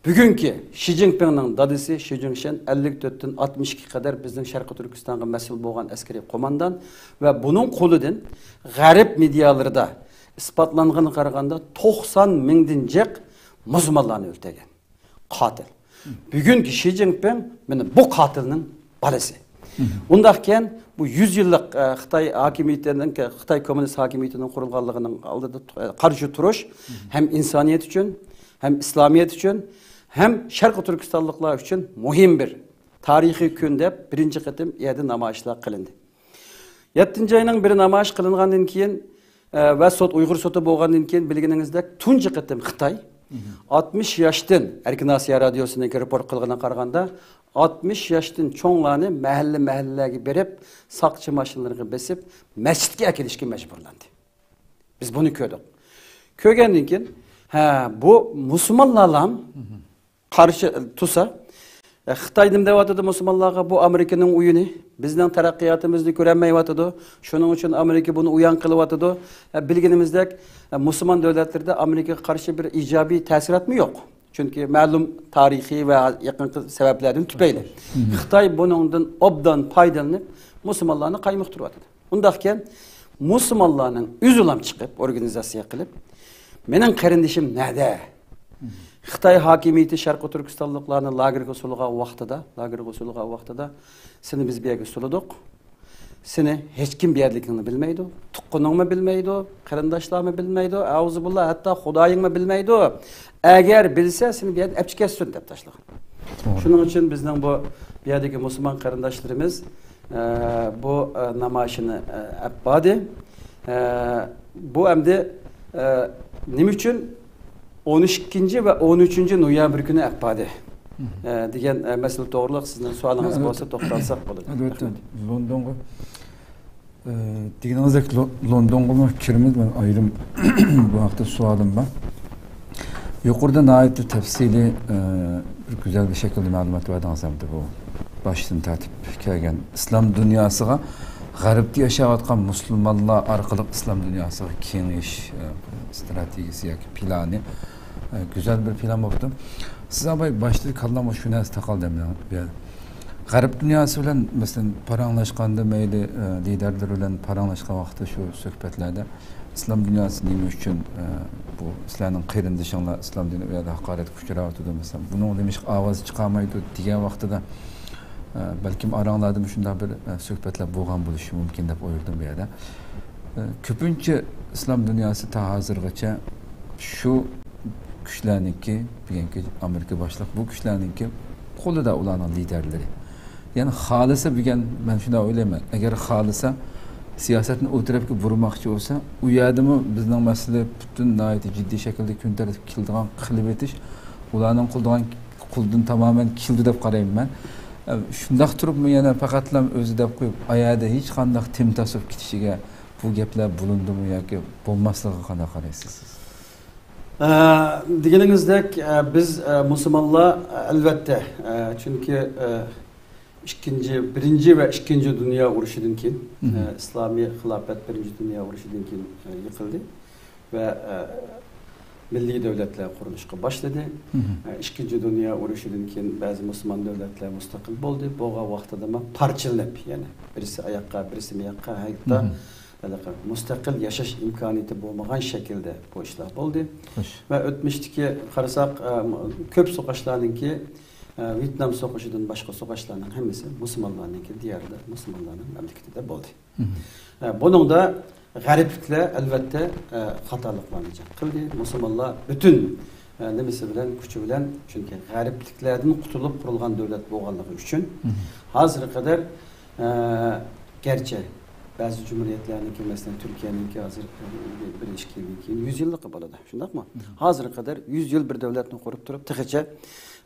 بۈگۈنكى شى جىنپىڭنىڭ دادىسى شى جىنشەن ئەللىك تۆتتىن ئاتمىش ئىككىگە قەدەر بىزنىڭ شەرقىي تۈركىستانغا مەسئۇل بولغان ئەسكىرىي قوماندان ۋە بۇنىڭ قولىدىن غەرب مېدىيالىرىدا ئىسپاتلانغىنىغا قارىغاندا توقسان مىڭدىن جىق مۇسۇلمانلارنى ئۆلتۈرگەن قاتىل. بۈگۈنكى شى جىنپىڭ مانا بۇ قاتىلنىڭ بالىسى. ئۇنداقكەن، بۇ يۈز يىللىق، ئە، خىتاي ھاكىمىيىتىنىڭ، خىتاي كوممۇنىست ھاكىمىيىتىنىڭ قۇرۇلغانلىقىنىڭ ئالدىدا، ئە، قارشى تۇرۇش ھەم ئىنسانىيەت ئۈچۈن، ھەم ئىسلامىيەت ئۈچۈن، ھەم شەرقىي تۈركىستانلىقلار ئۈچۈن مۇھىم بىر تارىخىي كۈن دەپ بىرىنچى قېتىم ئۇ يەردە نامايىشلار قىلىندى. يەتتىنچى ئاينىڭ بىرى نامايىش قىلىنغاندىن كېيىن، ئە، ۋە سوت، ئۇيغۇر سوتى بولغاندىن كېيىن، بىلگىنىڭىزدەك، تۇنجى قېتىم خىتاي ئاتمىش ياشتىن، ئەركىن ئاسىيا رادىيوسىنىڭكى رېپورت قىلغىنىغا قارىغاندا، ئاتمىش ياشتىن چوڭلارنى مەھەللە-مەھەللىلەرگە بېرىپ، ساقچى ماشىنىلىرىغا بېسىپ، مەسچىتكە ئەكېلىشكە مەجبۇرلاندى. بىز بۇنى كۆردۇق. كۆرگەندىن كېيىن، ھە، بۇ مۇسۇلمانلارلام قارشى تۇرسا، ئە، خىتاي نېمە دەۋاتىدۇ مۇسۇلمانلارغا؟ بۇ ئامېرىكىنىڭ ئويۇنى، بىزنىڭ تەرەققىياتىمىزنى كۆرەلمەيۋاتىدۇ. شۇنىڭ ئۈچۈن ئامېرىكا بۇنى ئويۇن قىلىۋاتىدۇ. ئە، بىلگىنىمىزدەك، ئە، مۇسۇلمان دۆلەتلىرىدە ئامېرىكىغا قارشى بىر ئىجابىي تەسىراتمۇ يوق. چۈنكى مەلۇم تارىخىي ۋە يېقىنقى سەۋەبلەردىن تۈپەيلى. خىتاي بۇنىڭدىن ئوبدان پايدىلىنىپ، مۇسۇلمانلارنى قايمۇقتۇرۇۋاتىدۇ. ئۇنداقكەن، مۇسۇلمانلارنىڭ ئۆزىلام چىقىپ، ئورگانىزاتسىيە قىلىپ، «مېنىڭ قېرىندىشىم نەدە؟» خىتاي ھاكىمىيىتى شەرقىي تۈركىستانلىقلارنى لاگېرغا سولىغان ۋاقتىدا، لاگېرغا سولىغان ۋاقتىدا، «سېنى بىز بۇ يەرگە سولىدۇق. سېنى ھېچكىم بۇ يەردىكىڭنى بىلمەيدۇ. تۇغقىنىڭمۇ بىلمەيدۇ، قېرىنداشلارمۇ بىلمەيدۇ، ئەئۇزۇبىللا، ھەتتا خۇدايىڭمۇ بىلمەيدۇ. ئەگەر بىلسە، سېنى بۇ يەردىن ئەپچىكەتسۇن» دەپ تاشلىغان. توغرا. شۇنىڭ ئۈچۈن بىزنىڭ بۇ، بۇ يەردىكى مۇسۇلمان قېرىنداشلىرىمىز، ئە، بۇ، ئە، نامايىشىنى، ئە، ئەپ باردى. ئە، بۇ ئەمدى، ئە، نېمە ئۈچۈن ئون ئىككىنچى ۋە ئون ئۈچىنچى نويابىر كۈنى ئەپ باردى، ئە، دېگەن، ئە، مەسىلە توغرىلىق سىزنىڭ سوئالىڭىز بولسا توختالساق بولىدۇ. ئەلۋەتتە، رەھمەت. لوندونغا، ئە، دېگىنىڭىزدەك لو-، لوندونغىمۇ كىرىمىز. مېنىڭ ئايرىم بۇ ھەقتە سوئالىم بار. يۇقىرىدا ناھايىتى تەپسىلىي، ئە، بىر گۈزەل بىر شەكىلدە مەلۇمات بەردىڭىز ھەمدە بۇ باشتىن تارتىپ كەلگەن ئىسلام دۇنياسىغا غەربتە ياشاۋاتقان مۇسۇلمانلار ئارقىلىق ئىسلام دۇنياسىغا كېڭىيىش، ئە، ئىستراتېگىيىسى ياكى پىلانى، ئە، گۈزەل بىر پىلان بوپتۇ. سىز ئاباي باشتا كاللامغا شۇ نەرسە تاقالدى مېنىڭ. غەرب دۇنياسى بىلەن، مەسىلەن، پاراڭلاشقاندا مەيلى، ئە، لىدەرلىرى بىلەن پاراڭلاشقان ۋاقىتتا شۇ سۆھبەتلەردە ئىسلام دۇنياسى نېمە ئۈچۈن، ئە، بۇ سىلەرنىڭ قېرىندىشىڭلار ئىسلام دىنى ئۇ يەردە ھاقارەتكە ئۇچراۋاتىدۇ، مەسىلەن، بۇنىڭغا نېمىشقا ئاۋاز چىقارمايدۇ دېگەن ۋاقتىدا، ئە، بەلكىم ئاراڭلاردا مۇشۇنداق بىر، ئە، سۆھبەتلەر بولغان بولۇشى مۇمكىن دەپ ئويلىدىم بۇ يەردە. ئە، كۆپىنچە ئىسلام دۇنياسى تا ھازىرغىچە شۇ كۈچلەرنىڭكى، بۈگۈنكى ئامېرىكا باشلىق بۇ كۈچلەرنىڭكى قولىدا ئۇلارنىڭ لىدەرلىرى. يەنى خالىسا بۈگۈن، مەن شۇنداق ئويلايمەن، ئەگەر خالىسا، سىياسەتنى ئۇ تەرەپكە بۇرىماقچى بولسا، ئۇ يەردىمۇ بىزنىڭ مەسىلە پۈتۈن ناھايىتى جىددىي شەكىلدە كۈن تەرتىپكە كېلىدىغان قىلىۋېتىش، ئۇلارنىڭ قىلىدىغان قولىدىن تامامەن كېلىدۇ دەپ قارايمەن مەن. ئە، شۇنداق تۇرۇپمۇ يەنە پەقەتلا ئۆزى دەپ قويۇپ، ئايەردە ھېچقانداق تېما تاسۇپ كېتىشىگە بۇ گەپلەر بولۇندىمۇ ياكى بولماسلىقىغا قانداق قارايسىز سىز؟ ئە، دېگىنىڭىزدەك، ئە، بىز، ئە، مۇسۇلمانلار، ئە، ئەلۋەتتە، ئە، چۈنكى، ئە، ئىككىنچى، بىرىنچى ۋە ئىككىنچى دۇنيا ئۇرۇشىدىن كېيىن، ئە، ئىسلامىي خىلاپەت بىرىنچى دۇنيا ئۇرۇشىدىن كېيىن، ئە، يىقىلدى ۋە، ئە، مىللىي دۆلەتلەر قۇرۇلۇشقا باشلىدى. ئە، ئىككىنچى دۇنيا ئۇرۇشىدىن كېيىن بەزى مۇسۇلمان دۆلەتلەر مۇستەقىل بولدى. بولغان ۋاقتىدىمۇ پارچىلىنىپ، يەنى بىرسى ئاياققا، بىرسى مىياققا، ھەتتا ھېلىقى مۇستەقىل ياشاش ئىمكانىيىتى بولمىغان شەكىلدە بۇ ئىشلار بولدى. خوش. ۋە ئۆتمۈشتىكى قارىساق، ئە، كۆپ سوقۇشلارنىڭكى، ئە، ۋيېتنام سوقۇشىدىن باشقا سوقۇشلارنىڭ ھەممىسى مۇسۇلمانلارنىڭكى دىيارىدا، مۇسۇلمانلارنىڭ مەملىكىتىدە بولدى. ئە، بۇنىڭدا غەربلىكلەر، ئەلۋەتتە، ئە، خاتالىقلارنى جىق قىلدى. مۇسۇلمانلار پۈتۈن، ئە، نېمىسى بىلەن، كۈچى بىلەن، چۈنكى غەربلىكلەردىن قۇتۇلۇپ قۇرۇلغان دۆلەت بولغانلىقى ئۈچۈن، ھازىرغا قەدەر، ئە، گەرچە بەزى جۇمھۇرىيەتلەرنىڭكى، مەسىلەن، تۈركىيەنىڭكى ھازىر، ئە، بىر ئىككى يىلدىن كېيىن يۈز يىللىقى بولىدۇ، شۇنداقمۇ؟ ھازىرغا قەدەر يۈز يىل بىر دۆلەتنى قۇرۇپ تۇرۇپ، تېخىچە،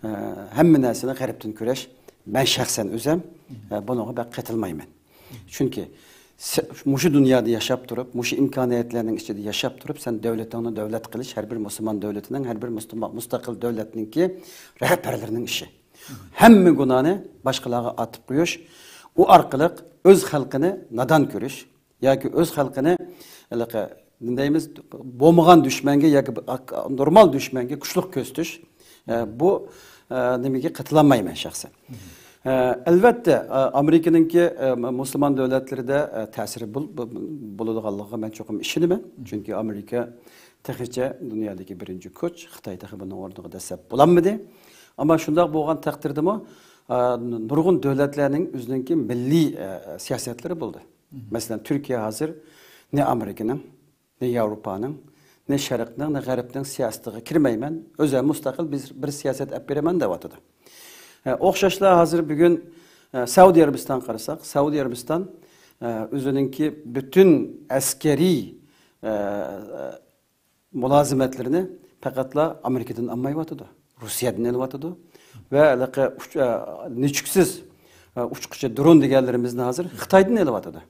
ئە، ھەممە نەرسىنى غەربتىن كۆرۈش، مەن شەخسەن ئۆزەم، ئە، بۇنىڭغا بەك قېتىلمايمەن. چۈنكى سە-، مۇشۇ دۇنيادا ياشاپ تۇرۇپ، مۇشۇ ئىمكانىيەتلەرنىڭ ئىچىدە ياشاپ تۇرۇپ، سەن دۆلىتىڭنى دۆلەت قىلىش ھەر بىر مۇسۇلمان دۆلىتىنىڭ، ھەر بىر مۇستىما-، مۇستەقىل دۆلەتنىڭكى رەھبەرلىرىنىڭ ئىشى. ھەممە گۇناھنى باشقىلارغا ئارتىپ قويۇش، ئۇ ئارقىلىق ئۆز خەلقىنى نادان كۆرۈش ياكى ئۆز خەلقىنى، ھېلىقى، نېمە دەيمىز، بولمىغان دۈشمەنگە ياكى بىر ئاك-، نورمال دۈشمەنگە كۈچلۈك كۆرسىتىش، ئە، بۇ، ئە، نېمىگە قېتىلالمايمەن شەخسەن. ئە، ئەلۋەتتە، ئە، ئامېرىكىنىڭكى، ئە، مۇسۇلمان دۆلەتلىرىدە، ئە، تەسىرى بول-، بو-، بولىدىغانلىقىغا مەن چوقۇم ئىشىنىمەن. چۈنكى ئامېرىكا تېخىچە دۇنيادىكى بىرىنچى كۈچ، خىتاي تېخى بۇنىڭ ئورنىغا دەسسەپ بولالمىدى. ئەمما شۇنداق بولغان تەقدىردىمۇ، ئە، نۇرغۇن دۆلەتلەرنىڭ ئۆزىنىڭكى مىللىي، ئە، سىياسەتلىرى بولدى. مەسىلەن، تۈركىيە ھازىر نە ئامېرىكىنىڭ، نە ياۋروپانىڭ، نە شەرقنىڭ، نە غەربنىڭ سىياسىتىگە كىرمەيمەن، ئۆزۈم مۇستەقىل بىر، بىر سىياسەت ئەپ بېرىمەن دەۋاتىدۇ. ئە، ئوخشاشلا ھازىر بۈگۈن، ئە، سەئۇدى ئەرەبىستانغا قارىساق، سەئۇدى ئەرەبىستان، ئە، ئۆزىنىڭكى پۈتۈن ئەسكەرىي، ئە، مۇلازىمەتلىرىنى پەقەتلا ئامېرىكىدىن ئالمايۋاتىدۇ، روسىيەدىن ئېلىۋاتىدۇ ۋە ھېلىقى ئۇچ-، ئە، نېچۈكسىز، ئە، ئۇچقۇچى درون دېگەنلىرىمىزنى ھازىر خىتايدىن ئېلىۋاتىدۇ.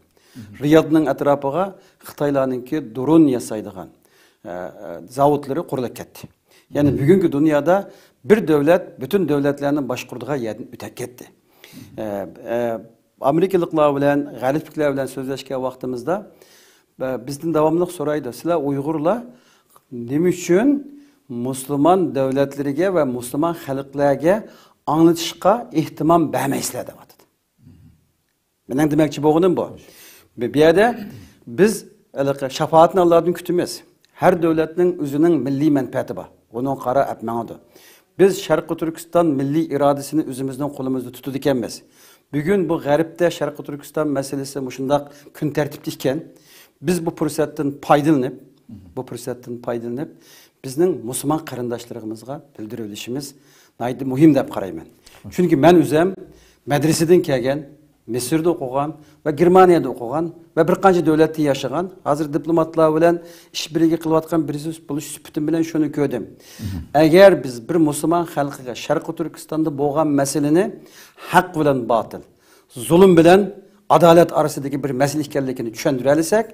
رىيادنىڭ ئەتراپىغا خىتايلارنىڭكى درون ياسايدىغان، ئە، ئە، زاۋۇتلىرى قۇرۇلۇپ كەتتى. يەنى بۈگۈنكى دۇنيادا بىر دۆلەت پۈتۈن دۆلەتلەرنى باشقۇرىدىغان يەردىن ئۆتۈپ كەتتى. ئە، ئە، ئامېرىكىلىقلار بىلەن، غەربلىكلەر بىلەن سۆزلەشكەن ۋاقتىمىزدا، ئە، بىزدىن داۋاملىق سورايدۇ، سىلەر ئۇيغۇرلار نېمە ئۈچۈن مۇسۇلمان دۆلەتلىرىگە ۋە مۇسۇلمان خەلقلەرگە ئاڭلىتىشقا ئېھتىمام بەرمەيسىلەر دەۋاتىدۇ. مېنىڭ دېمەكچى بولغىنىم بۇ. بۇ، بۇ يەردە بىز ھېلىقى شاپائەتنى ئاللادىن كۈتىمىز. ھەر دۆلەتنىڭ ئۆزىنىڭ مىللىي مەنپەئەتى بار. ئۇنىڭغا قاراپ ماڭىدۇ. بىز شەرقىي تۈركىستان مىللىي ئىرادىسىنى ئۆزىمىزنىڭ قولىمىزدا تۇتىدىكەنمىز. بۈگۈن بۇ غەربتە شەرقىي تۈركىستان مەسىلىسى مۇشۇنداق كۈن تەرتىپتە ئىكەن، بىز بۇ پۇرسەتتىن پايدىلىنىپ، بۇ پۇرسەتتىن پايدىلىنىپ، بىزنىڭ مۇسۇلمان قېرىنداشلىرىمىزغا بىلدۈرۈۋېلىشىمىز ناھايىتى مۇھىم دەپ قارايمەن. چۈنكى مەن ئۆزۈم مەدرىسىدىن كەلگەن، مىسىردا ئوقۇغان ۋە گېرمانىيەدە ئوقۇغان ۋە بىر قانچە دۆلەتتە ياشىغان، ھازىر دىپلوماتلار بىلەن ئىش بىرلىكى قىلىۋاتقان بىرسى بولۇش سۈپىتىم بىلەن شۇنى كۆردۈم. ئەگەر بىز بىر مۇسۇلمان خەلقىگە شەرقىي تۈركىستاندا بولغان مەسىلىنى ھەق بىلەن باتىل، زۇلۇم بىلەن ئادالەت ئارىسىدىكى بىر مەسىلە ئىكەنلىكىنى چۈشەندۈرەلىسەك،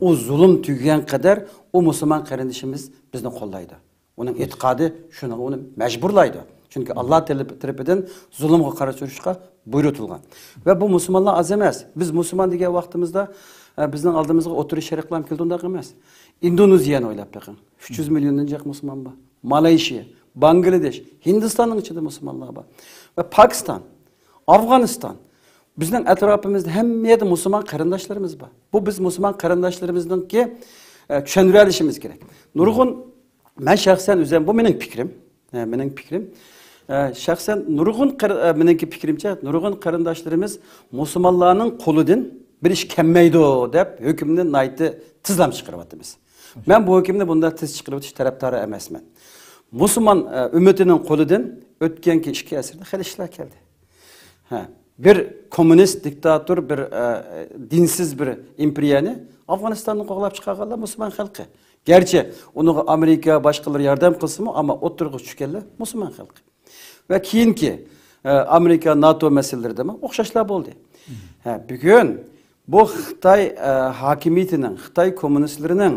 ئۇ زۇلۇم تۈگىگەن قەدەر ئۇ مۇسۇلمان قېرىندىشىمىز بىزنى قوللايدۇ. ئۇنىڭ ئېتىقادى شۇنىڭغا ئۇنى مەجبۇرلايدۇ. چۈنكى ئاللا تەلىپى تەرىپىدىن زۇلۇمغا قارشى تۇرۇشقا بۇيرۇتۇلغان. ۋە بۇ مۇسۇلمانلار ئاز ئەمەس. بىز مۇسۇلمان دېگەن ۋاقتىمىزدا، ئە، بىزنىڭ ئالدىمىزغا ئوتتۇرا شەرقلەرمۇ كېلىدۇ، ئۇنداق ئەمەس. ئىندونېزىيەنى ئويلاپ بېقىڭ. ئۈچ يۈز مىليوندىن جىق مۇسۇلمان بار. مالايشىيە، باڭگلادېش، ھىندىستاننىڭ ئىچىدە مۇسۇلمانلار بار. ۋە پاكىستان، ئافغانىستان. بىزنىڭ ئەتراپىمىزدا ھەممە يەردە مۇسۇلمان قېرىنداشلىرىمىز بار. بۇ بىز مۇسۇلمان قېرىنداشلىرىمىزنىڭكى، ئە، چۈشەندۈرەلىشىمىز كېرەك. نۇرغۇن، مەن شەخسەن ئۆزۈم، بۇ مېنىڭ پىكرىم. ئە، مېنىڭ پىكرىم. ئە، شەخسەن نۇرغۇن قېر-، ئە، مېنىڭكى پىكرىمچە، نۇرغۇن قېرىنداشلىرىمىز مۇسۇلمانلارنىڭ قولىدىن بىر ئىش كەلمەيدۇ دەپ ھۆكۈمنى ناھايىتى تېزلا چىقىرىۋاتىمىز. مەن بۇ ھۆكۈمنى بۇنداق تېز چىقىرىۋېتىش تەرەپدارى ئەمەسمەن. مۇسۇلمان، ئە، ئۈممىتىنىڭ قولىدىن ئۆتكەنكى ئىككى ئەسىردە خېلى ئىشلار كەلدى. ھە، بىر كوممۇنىست، دىكتاتور، بىر، ئە، دىنسىز بىر ئىمپېرىيەنى ئافغانىستاندىن قوغلاپ چىقارغانلار مۇسۇلمان خەلقى. گەرچە ئۇنىڭغا ئامېرىكا، باشقىلار ياردەم قىلسىمۇ، ئەمما ئوتتۇرىغا چۈشكەنلەر مۇسۇلمان خەلقى. ۋە كېيىنكى، ئە، ئامېرىكا، ناتو مەسىلىلىرىدىمۇ ئوخشاشلا بولدى. ھە، بۈگۈن بۇ خىتاي، ئە، ھاكىمىيىتىنىڭ، خىتاي كوممۇنىستلىرىنىڭ،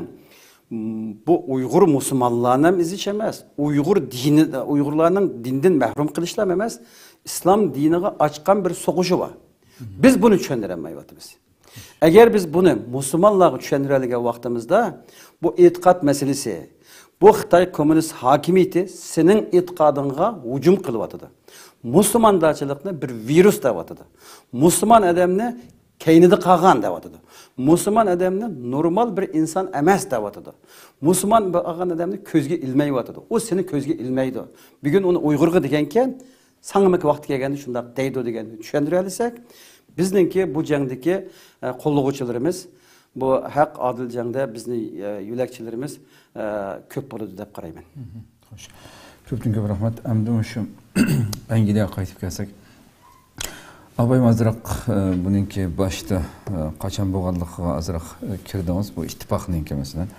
م، بۇ ئۇيغۇر مۇسۇلمانلارنى ھەم ئېزىش ئەمەس، ئۇيغۇر دىنى، ئۇيغۇرلارنىڭ دىندىن مەھرۇم قىلىشلار ئەمەس، ئىسلام دىنىغا ئاچقان بىر سوغۇشى بار. بىز بۇنى چۈشەندۈرەلمەيۋاتىمىز. ئەگەر بىز بۇنى مۇسۇلمانلارغا چۈشەندۈرەلىگەن ۋاقتىمىزدا، بۇ ئېتىقاد مەسىلىسى، بۇ خىتاي كوممۇنىست ھاكىمىيىتى سېنىڭ ئېتىقادىڭغا ھۇجۇم قىلىۋاتىدۇ. مۇسۇلماندارچىلىقنى بىر ۋىرۇس دەۋاتىدۇ. مۇسۇلمان ئادەمنى كەينىدە قالغان دەۋاتىدۇ. مۇسۇلمان ئادەمنى نورمال بىر ئىنسان ئەمەس دەۋاتىدۇ. مۇسۇلمان بولغان ئادەمنى كۆزگە ئىلمەيۋاتىدۇ. ئۇ سېنى كۆزگە ئىلمەيدۇ. بۈگۈن ئۇنى ئۇيغۇرغا دېگەنكەن، ساڭىمۇ ۋاقتى كەلگەندە شۇنداق دەيدۇ دېگەننى چۈشەندۈرەلىسەك، بىزنىڭكى بۇ جەڭدىكى، ئە، قوللىغۇچىلىرىمىز، بۇ ھەق، ئادىل جەڭدە بىزنى، ئە، يۆلەكچىلىرىمىز، ئە، كۆپ بولىدۇ دەپ قارايمەن. خوش. كۆپتىن كۆپ رەھمەت. ئەمدى مۇشۇ ئەنگلىيەگە قايتىپ كەلسەك، ئابايىم ئازراق، ئە، بۇنىڭكى باشتا، ئە، قاچان بولغانلىقىغا ئازراق، ئە، كىردىڭىز، بۇ ئىتتىپاقنىڭكى مەسىلەن.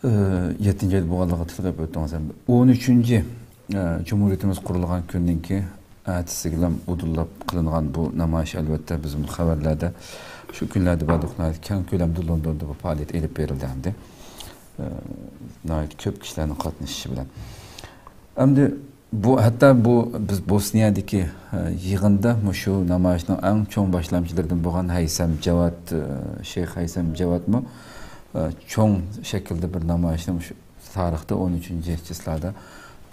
ئە، يەتتىنچى ئايدا بولغانلىقىنى تىلغا ئېلىپ ئۆتتىڭىز. ئەمدى ئون ئۈچىنچى، ئە، جۇمھۇرىيىتىمىز قۇرۇلغان كۈننىڭكى ئەتىسىگىلا ئۇدۇللاپ قىلىنغان بۇ نامايىش، ئەلۋەتتە، بىزمۇ خەۋەرلەردە شۇ كۈنلەردە بارلىق ناھايىتى كەڭ كۆلەمدە لوندوندا بۇ پائالىيەت ئېلىپ بېرىلدى ئەمدى. ئە، ناھايىتى كۆپ كىشىلەرنىڭ قاتنىشىشى بىلەن. ئەمدى بۇ، ھەتتا بۇ بىز بوسنىيەدىكى، ئە، يىغىندا مۇشۇ نامايىشنىڭ ئەڭ چوڭ باشلامچىلىرىدىن بولغان ھەيسەم جاۋات، ئە، شەيخ ھەيسەم جاۋاتمۇ، ئە، چوڭ شەكىلدە بىر نامايىشنى مۇشۇ تارىختا ئون ئۈچىنچى چىسلادا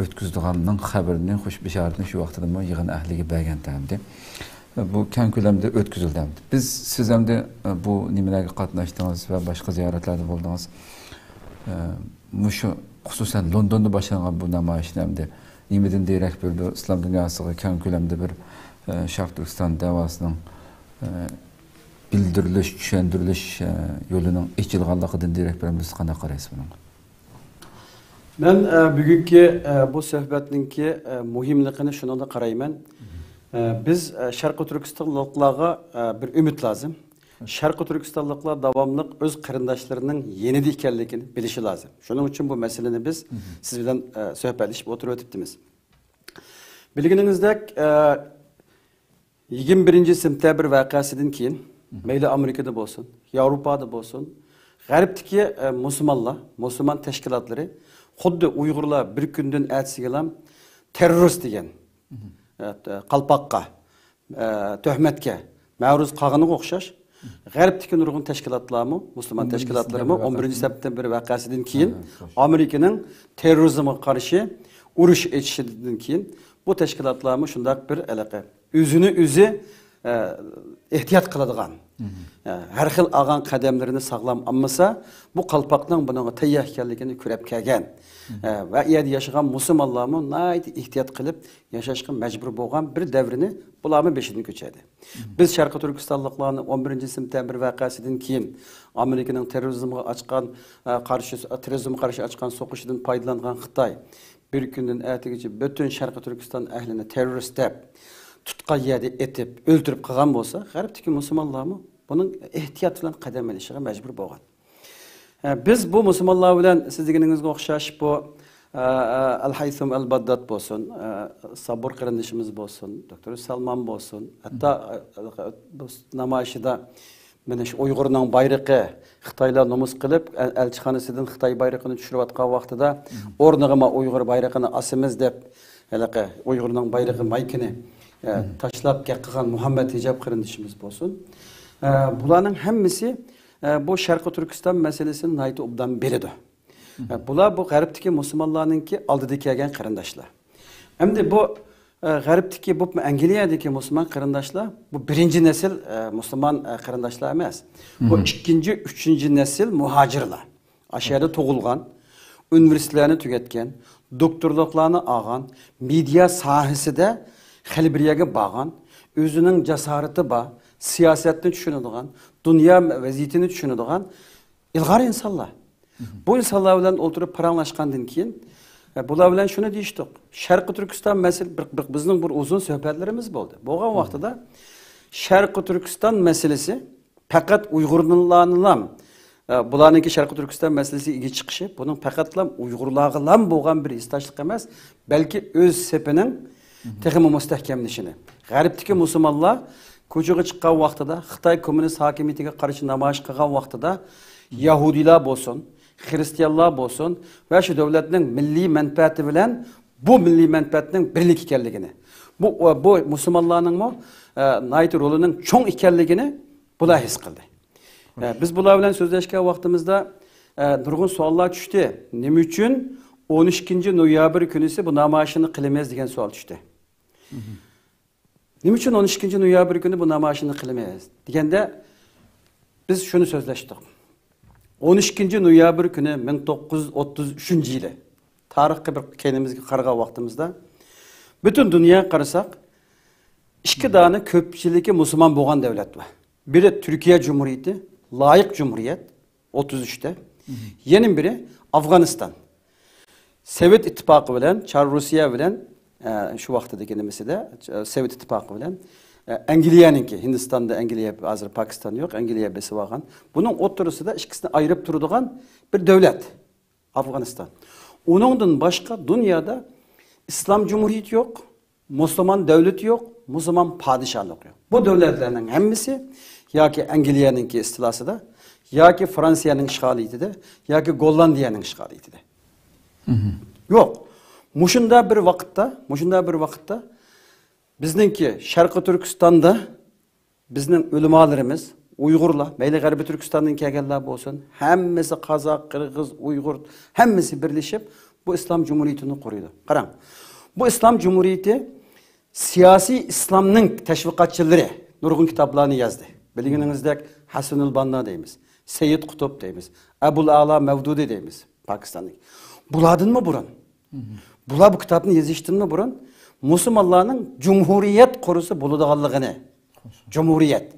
ئۆتكۈزىدىغاننىڭ خەۋىرىنى، خۇش بېشارىتىنى شۇ ۋاقتىدىمۇ يىغىن ئەھلىگە بەرگەنتى ئەمدى. بۇ كەڭ كۆلەمدە ئۆتكۈزۈلدى ئەمدى. بىز، سىز ئەمدى، ئە، بۇ نېمىلەرگە قاتناشتىڭىز ۋە باشقا زىيارەتلەردە بولدىڭىز. ئە، مۇشۇ، خۇسۇسەن، لوندوندا باشلانغان بۇ نامايىشنى ئەمدى نېمىدىن دېرەك بېرىدۇ؟ ئىسلام دۇنياسىغا كەڭ كۆلەمدە بىر، ئە، شەرقىي تۈركىستان دەۋاسىنىڭ، ئە، بىلدۈرۈلۈش، چۈشەندۈرۈلۈش، ئە، يولىنىڭ ئېچىلغانلىقىدىن دېرەك بېرىدۇ. سىز قانداق قارايسىز بۇنىڭغا؟ مەن، ئە، بۈگۈنكى، ئە، بۇ سۆھبەتنىڭكى، ئە، مۇھىملىقىنى شۇنىڭدا قارايمەن. ئە، بىز، ئە، شەرقىي تۈركىستانلىقلارغا، ئە، بىر ئۈمىد لازىم. شەرقىي تۈركىستانلىقلار داۋاملىق ئۆز قېرىنداشلىرىنىڭ يېنىدا ئىكەنلىكىنى بىلىشى لازىم. شۇنىڭ ئۈچۈن بۇ مەسىلىنى بىز سىز بىلەن، ئە، سۆھبەتلىشىپ ئولتۇرۇۋېتىپتىمىز. بىلگىنىڭىزدەك، ئە، يىگىرمە بىرىنچى سېنتەبىر ۋەقەسىدىن كېيىن، مەيلى ئامېرىكىدا بولسۇن، ياۋروپادا بولسۇن، غەربتىكى، ئە، مۇسۇلمانلار، مۇسۇلمان تەشكىلاتلىرى خۇددى ئۇيغۇرلار بىر كۈندىن ئەتىسىگىلا تېررورىست دېگەن، ئە، قالپاققا، ئە، تۆھمەتكە مەرۇز قالغىنىغا ئوخشاش، غەربتىكى نۇرغۇن تەشكىلاتلارمۇ، مۇسۇلمان تەشكىلاتلىرىمۇ ئون بىرىنچى سېپتېمبىر ۋەقەسىدىن كېيىن، ئامېرىكىنىڭ تېررورىزمغا قارشى ئۇرۇش ئېچىشىدىن كېيىن، بۇ تەشكىلاتلارمۇ شۇنداق بىر ھېلىقى ئۆزىنى ئۆزى، ئە، ئېھتىيات قىلىدىغان، ئە، ھەر خىل ئالغان قەدەملىرىنى ساغلام ئالمىسا، بۇ قالپاقنىڭ بۇنىڭغا تەييار ئىكەنلىكىنى كۆرۈپ كەلگەن، ئە، ۋە ئۇ يەردە ياشىغان مۇسۇلمانلارمۇ ناھايىتى ئېھتىيات قىلىپ ياشاشقا مەجبۇر بولغان بىر دەۋرنى بۇلارمۇ بېشىدىن كۆچۈردى. بىز شەرقىي تۈركىستانلىقلارنى ئون بىرىنچى سېپتەمبىر ۋەقەسىدىن كېيىن ئامېرىكىنىڭ تېررورىزمغا ئاچقان، ئە، قارشى، تېررورىزمغا قارشى ئاچقان سوقۇشىدىن پايدىلانغان خىتاي، بىر كۈندىن ئەتىگىچە پۈتۈن شەرقىي تۈركىستان ئەھلىنى تېررورىست دەپ، تۇتقان يەردە ئېتىپ، ئۆلتۈرۈپ قىلغان بولسا، غەربتىكى مۇسۇلمانلارمۇ بۇنىڭ ئېھتىيات بىلەن قەدەم ئېلىشىغا مەجبۇر بولغان. ئە، بىز بۇ مۇسۇلمانلار بىلەن، سىز دېگىنىڭىزگە ئوخشاش، بۇ، ئە، ئە، ئەل ھەيسۇم ئەل باددات بولسۇن، ئە، سابۇر قېرىندىشىمىز بولسۇن، دوكتور سالمان بولسۇن، ھەتتا، ئە، بۇ نامايىشىدا مانا شۇ ئۇيغۇرنىڭ بايرىقى، خىتايلار نومۇس قىلىپ، ئە-، ئەلچىخانىسىدىن خىتاي بايرىقىنى چۈشۈرۈۋاتقان ۋاقتىدا، ئورنىغا ما ئۇيغۇر بايرىقىنى ئاسىمىز دەپ، ھېلىقى ئۇيغۇرنىڭ بايرىقى مايكىنى، ئە، تاشلاپ گەپ قىلغان مۇھەممەت ھىجاب قېرىندىشىمىز بولسۇن. ئە، بۇلارنىڭ ھەممىسى، ئە، بۇ شەرقىي تۈركىستان مەسىلىسىنى ناھايىتى ئوبدان بىلىدۇ. ئە، بۇلار بۇ غەربتىكى مۇسۇلمانلارنىڭكى ئالدىدا كەلگەن قېرىنداشلار. ئەمدى بۇ، ئە، غەربتىكى، بۇ ئەنگلىيەدىكى مۇسۇلمان قېرىنداشلار، بۇ بىرىنچى نەسىل، ئە، مۇسۇلمان، ئە، قېرىنداشلار ئەمەس. بۇ ئىككىنچى، ئۈچىنچى نەسىل مۇھاجىرلار. ئاشۇ يەردە تۇغۇلغان، ئۇنىۋېرسىتېتلارنى تۈگەتكەن، دوكتورلۇقلارنى ئالغان، مېدىيا ساھەسىدە خېلى بىر يەرگە بارغان، ئۆزىنىڭ جاسارىتى بار، سىياسەتنى چۈشىنىدىغان، دۇنيا ۋەزىيىتىنى چۈشىنىدىغان ئىلغار ئىنسانلار. بۇ ئىنسانلار بىلەن ئولتۇرۇپ پاراڭلاشقاندىن كېيىن، ئە، بۇلار بىلەن شۇنى دېيىشتۇق. شەرقىي تۈركىستان مەسىلە-، بىر، بىر، بىزنىڭ بىر ئۇزۇن سۆھبەتلىرىمىز بولدى. بولغان ۋاقتىدا شەرقىي تۈركىستان مەسىلىسى پەقەت ئۇيغۇرلارنىلا، ئە، بۇلارنىڭكى شەرقىي تۈركىستان مەسىلىسىگە ئىگە چىقىشى، بۇنىڭ پەقەتلا ئۇيغۇرلارغىلا بولغان بىر ھېسداشلىق ئەمەس، بەلكى ئۆز سېپىنىڭ تېخىمۇ مۇستەھكەملىشىنى، غەربتىكى مۇسۇلمانلار كوچىغا چىققان ۋاقتىدا، خىتاي كوممۇنىست ھاكىمىيىتىگە قارشى نامايىش قىلغان ۋاقتىدا، يەھۇدىيلار بولسۇن، خىرىستىيانلار بولسۇن ۋە شۇ دۆلەتنىڭ مىللىي مەنپەئەتى بىلەن بۇ مىللىي مەنپەئەتنىڭ بىرلىك ئىكەنلىكىنى، بۇ، بۇ مۇسۇلمانلارنىڭمۇ، ئە، ناھايىتى رولىنىڭ چوڭ ئىكەنلىكىنى بۇلار ھېس قىلدى. ئە، بىز بۇلار بىلەن سۆزلەشكەن ۋاقتىمىزدا، ئە، نۇرغۇن سوئاللار چۈشتى. نېمە ئۈچۈن ئون ئىككىنچى نويابىر كۈنىسى بۇ نامايىشنى قىلىمىز دېگەن سوئال چۈشتى. نېمە ئۈچۈن ئون ئىككىنچى نويابىر كۈنى بۇ نامايىشنى قىلىمىز دېگەندە، بىز شۇنى سۆزلەشتۇق. ئون ئىككىنچى نويابىر كۈنى مىڭ توققۇز يۈز ئوتتۇز ئۈچىنچى يىلى، تارىخقا بىر كەينىمىزگە قارىغان ۋاقتىمىزدا، پۈتۈن دۇنياغا قارىساق، ئىككى دانە كۆپچىلىكى مۇسۇلمان بولغان دۆلەت بار. بىرى تۈركىيە جۇمھۇرىيىتى، لايىق جۇمھۇرىيەت، ئوتتۇز ئۈچتە. يەنە بىرى ئافغانىستان. سوۋېت ئىتتىپاقى بىلەن، چار روسىيە بىلەن، ئە، شۇ ۋاقتىدىكى نېمىسىدە، ئە، سوۋېت ئىتتىپاقى بىلەن، ئە، ئەنگلىيەنىڭكى، ھىندىستاندا ئەنگلىيە، ھازىر پاكىستان يوق، ئەنگلىيە بېسىۋالغان. بۇنىڭ ئوتتۇرىسىدا ئىككىسىنى ئايرىپ تۇرىدىغان بىر دۆلەت. ئافغانىستان. ئۇنىڭدىن باشقا دۇنيادا ئىسلام جۇمھۇرىيىتى يوق، مۇسۇلمان دۆلىتى يوق، مۇسۇلمان پادىشاھلىقى يوق. بۇ دۆلەتلەرنىڭ ھەممىسى ياكى ئەنگلىيەنىڭكى ئىستىلاسىدا، ياكى فرانسىيەنىڭ ئىشغالىيىتىدە، ياكى گوللاندىيەنىڭ ئىشغالىيىتىدە. يوق. مۇشۇنداق بىر ۋاقىتتا، مۇشۇنداق بىر ۋاقىتتا بىزنىڭكى شەرقىي تۈركىستاندا بىزنىڭ ئۆلىمالىرىمىز، ئۇيغۇرلار، مەيلى غەربىي تۈركىستاندىن كەلگەنلەر بولسۇن، ھەممىسى قازاق، قىرغىز، ئۇيغۇر، ھەممىسى بىرلىشىپ بۇ ئىسلام جۇمھۇرىيىتىنى قۇرىدۇ. قاراڭ، بۇ ئىسلام جۇمھۇرىيىتى سىياسىي ئىسلامنىڭ تەشۋىقاتچىلىرى نۇرغۇن كىتابلارنى يازدى. بىلگىنىڭىزدەك ھەسەنۇل باننا دەيمىز، سەييىد قۇتۇب دەيمىز، ئەبۇل ئەلا مەۋدۇدى دەيمىز پاكىستاندىكى. بۇلاردىنمۇ بۇرۇن، بۇلار بۇ كىتابنى يېزىشتىنمۇ بۇرۇن مۇسۇلمانلارنىڭ جۇمھۇرىيەت قۇرسا بولىدىغانلىقىنى، جۇمھۇرىيەت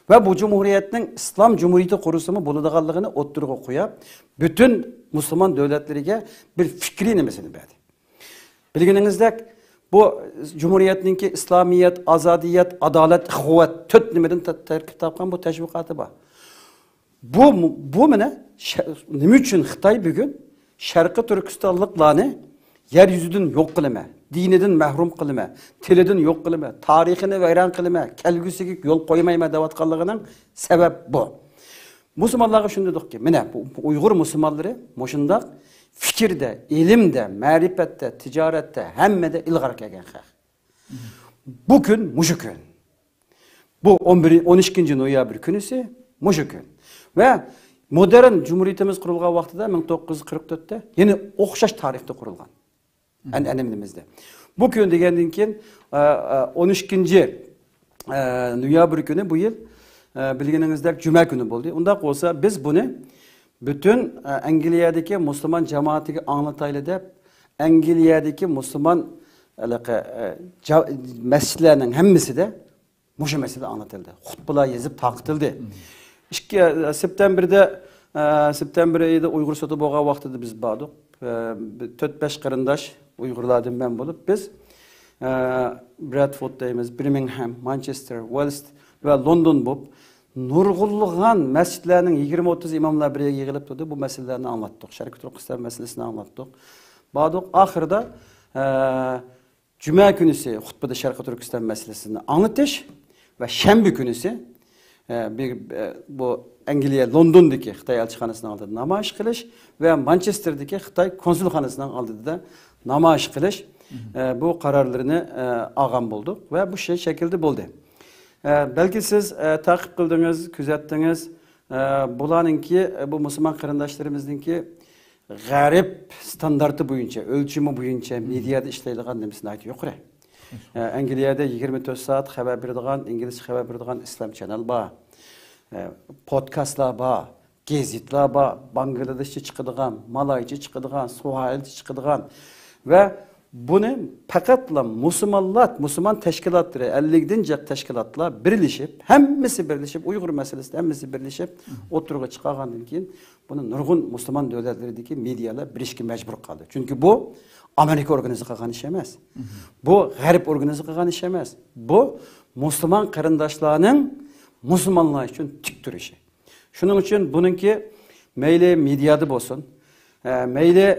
ۋە بۇ جۇمھۇرىيەتنىڭ ئىسلام جۇمھۇرىيىتى قۇرسىمۇ بولىدىغانلىقىنى ئوتتۇرىغا قويۇپ، پۈتۈن مۇسۇلمان دۆلەتلىرىگە بىر پىكرىي نېمىسىنى بەردى. بىلگىنىڭىزدەك، بۇ جۇمھۇرىيەتنىڭكى ئىسلامىيەت، ئازادىيەت، ئادالەت، ئىخۋەت، تۆت نېمىدىن تە-، تەركىب تاپقان بۇ تەشۋىقاتى بار. بۇ، بۇ مانا شە-، نېمە ئۈچۈن خىتاي بۈگۈن شەرقىي تۈركىستانلىقلارنى يەر يۈزىدىن يوق قىلىمەن، دىنىدىن مەھرۇم قىلىمەن، تىلىدىن يوق قىلىمەن، تارىخىنى ۋەيران قىلىمەن، كەلگۈسىگە يول قويمايمەن دەۋاتقانلىقىنىڭ سەۋەب بۇ. مۇسۇلمانلارغا شۇنى دېدۇقكى، مانا بۇ، بۇ ئۇيغۇر مۇسۇلمانلىرى مۇشۇنداق پىكىردە، ئىلىمدە، مەرىپەتتە، تىجارەتتە، ھەممىدە ئىلغار كەلگەن خەق. بۇ كۈن مۇشۇ كۈن. بۇ ئون بىر، ئون ئىككىنچى نويابىر كۈنىسى مۇشۇ كۈن. ۋە مودېرن جۇمھۇرىيىتىمىز قۇرۇلغان ۋاقتىدا، مىڭ توققۇز يۈز قىرىق تۆتتە، يەنە ئوخشاش تارىختا قۇرۇلغان. ئەنئەنىمىزدە. بۇ كۈن دېگەندىن كېيىن، ئە، ئە، ئون ئىككىنچى، ئە، نويابىر كۈنى بۇ يىل، ئە، بىلگىنىڭىزدەك جۈمە كۈنى بولدى. ئۇنداق بولسا، بىز بۇنى پۈتۈن، ئە، ئەنگلىيەدىكى مۇسۇلمان جامائىتىگە ئاڭلىتايلى دەپ، ئەنگلىيەدىكى مۇسۇلمان، ھېلىقى، ئە، جا-، مەسچىتلەرنىڭ ھەممىسىدە مۇشۇ مەسىلە ئاڭلىتىلدى. خۇتبىلار يېزىپ تارقىتىلدى. ئىككى، ئە، سېپتەمبىردە، ئە، سېپتەمبىر ئېيىدا ئۇيغۇر سوتى بولغان ۋاقتىدا بىز باردۇق. ئە، بىر تۆت-بەش قېرىنداش ئۇيغۇرلاردىن مەن بولۇپ، بىز، ئە، برەدفورد دەيمىز، بىرمىنگھەم، مانچېستېر، ۋېلس ۋە لوندون بولۇپ، نۇرغۇنلىغان مەسچىتلەرنىڭ يىگىرمە ئوتتۇز ئىماملار بىر يەرگە يىغىلىپ تۇردى. بۇ مەسىلىلەرنى ئاڭلاتتۇق. شەرقىي تۈركىستان مەسىلىسىنى ئاڭلاتتۇق. باردۇق. ئاخىرىدا، ئە، جۈمە كۈنىسى خۇتبىدە شەرقىي تۈركىستان مەسىلىسىنى ئاڭلىتىش ۋە شەنبە كۈنىسى، ئە، بىر، ئە، بۇ ئەنگلىيە لوندوندىكى خىتاي ئەلچىخانىسىنىڭ ئالدىدا نامايىش قىلىش ۋە مانچېستېردىكى خىتاي كونسۇلخانىسىنىڭ ئالدىدا نامايىش قىلىش، ئە، بۇ قارارلىرىنى، ئە، ئالغان بولدۇق ۋە بۇ شەي-، شەكىلدە بولدى. ئە، بەلكى سىز، ئە، تەقىب قىلدىڭىز، كۆزەتتىڭىز، ئە، بۇلارنىڭكى، ئە، بۇ مۇسۇلمان قېرىنداشلىرىمىزنىڭكى غەرب ستاندارتى بويىچە، ئۆلچىمى بويىچە مېدىيادا ئىشلەيدىغان نېمىسى ناھايىتى يۇقىرى. ئە، ئەنگلىيەدە يىگىرمە تۆت سائەت خەۋەر بېرىدىغان، ئىنگلىزچە خەۋەر بېرىدىغان ئىسلام چەنەل بار. ئە، پودكاستلار بار، گېزىتلار بار، باڭگلادېشچە چىقىدىغان، مالايچە چىقىدىغان، سۇۋاھىلچە چىقىدىغان ۋە بۇنى پەقەتلا مۇسۇلمانلار، مۇسۇلمان تەشكىلاتلىرى، ئەللىكتىن جىق تەشكىلاتلار بىرلىشىپ، ھەممىسى بىرلىشىپ، ئۇيغۇر مەسىلىسىدە ھەممىسى بىرلىشىپ ئوتتۇرىغا چىقارغاندىن كېيىن، بۇنى نۇرغۇن مۇسۇلمان دۆلەتلىرىدىكى مېدىيالار بىرلىشىشكە مەجبۇر قالدى. چۈنكى بۇ ئامېرىكا ئورگانىزە قىلغان ئىش ئەمەس. بۇ غەرب ئورگانىزە قىلغان ئىش ئەمەس. بۇ مۇسۇلمان قېرىنداشلارنىڭ مۇسۇلمانلار ئۈچۈن تىك تۇرۇشى. شۇنىڭ ئۈچۈن بۇنىڭكى مەيلى مېدىيادا بولسۇن، ئە، مەيلى،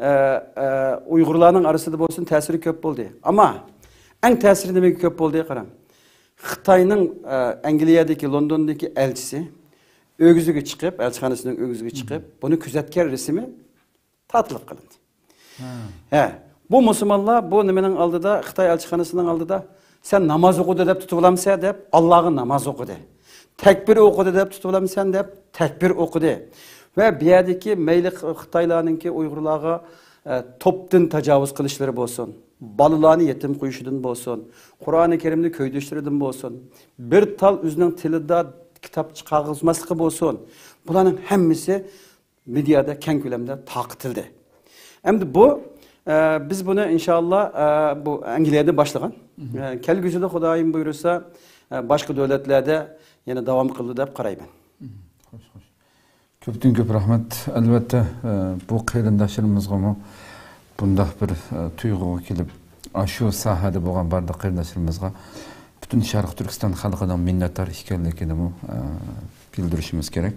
ئە، ئە، ئۇيغۇرلارنىڭ ئارىسىدا بولسۇن، تەسىرى كۆپ بولدى. ئەمما ئەڭ تەسىرى نېمىگە كۆپ بولدى؟ قاراڭ. خىتاينىڭ، ئە، ئەنگلىيەدىكى، لوندوندىكى ئەلچىسى ئۆگزىگە چىقىپ، ئەلچىخانىسىنىڭ ئۆگزىگە چىقىپ، بۇنى كۆزەتكەن رەسىمى تارتىلىپ قېلىندى. ھە، بۇ مۇسۇلمانلار بۇ نېمىنىڭ ئالدىدا، خىتاي ئەلچىخانىسىنىڭ ئالدىدا، «سەن ناماز ئوقۇدى دەپ تۇتۇۋالامسەن؟» دەپ، ئاللاغا ناماز ئوقۇدى. «تەكبىر ئوقۇدى دەپ تۇتۇۋالامسەن؟» دەپ، تەكبىر ئوقۇدى. ۋە بۇ يەردىكى مەيلى خىتايلارنىڭكى ئۇيغۇرلارغا، ئە، توپتىن تاجاۋۇز قىلىشلىرى بولسۇن، بالىلارنى يېتىم قويۇشىدىن بولسۇن، قۇرئانى كەرىمنى كۆيدۈرۈشلىرىدىن بولسۇن، بىر تال ئۆزىنىڭ تىلىدا كىتاب چىقارغۇزماسلىقى بولسۇن، بۇلارنىڭ ھەممىسى مېدىيادا كەڭ كۆلەمدە تارقىتىلدى. ئەمدى بۇ، ئە، بىز بۇنى ئىنشاللا، ئە، بۇ ئەنگلىيەدە باشلىغان. ئە، كەلگۈسىدە خۇدايىم بۇيرۇسا، ئە، باشقا دۆلەتلەردە يەنە داۋام قىلىدۇ دەپ قارايمەن. خوش، خوش. كۆپتىن كۆپ رەھمەت. ئەلۋەتتە، ئە، بۇ قېرىنداشلىرىمىزغىمۇ بۇنداق بىر، ئە، تۇيغۇغا كېلىپ، ئاشۇ ساھەدە بولغان بارلىق قېرىنداشلىرىمىزغا پۈتۈن شەرقىي تۈركىستان خەلقىنىڭ مىننەتدار ئىكەنلىكىنىمۇ، ئە، بىلدۈرۈشىمىز كېرەك.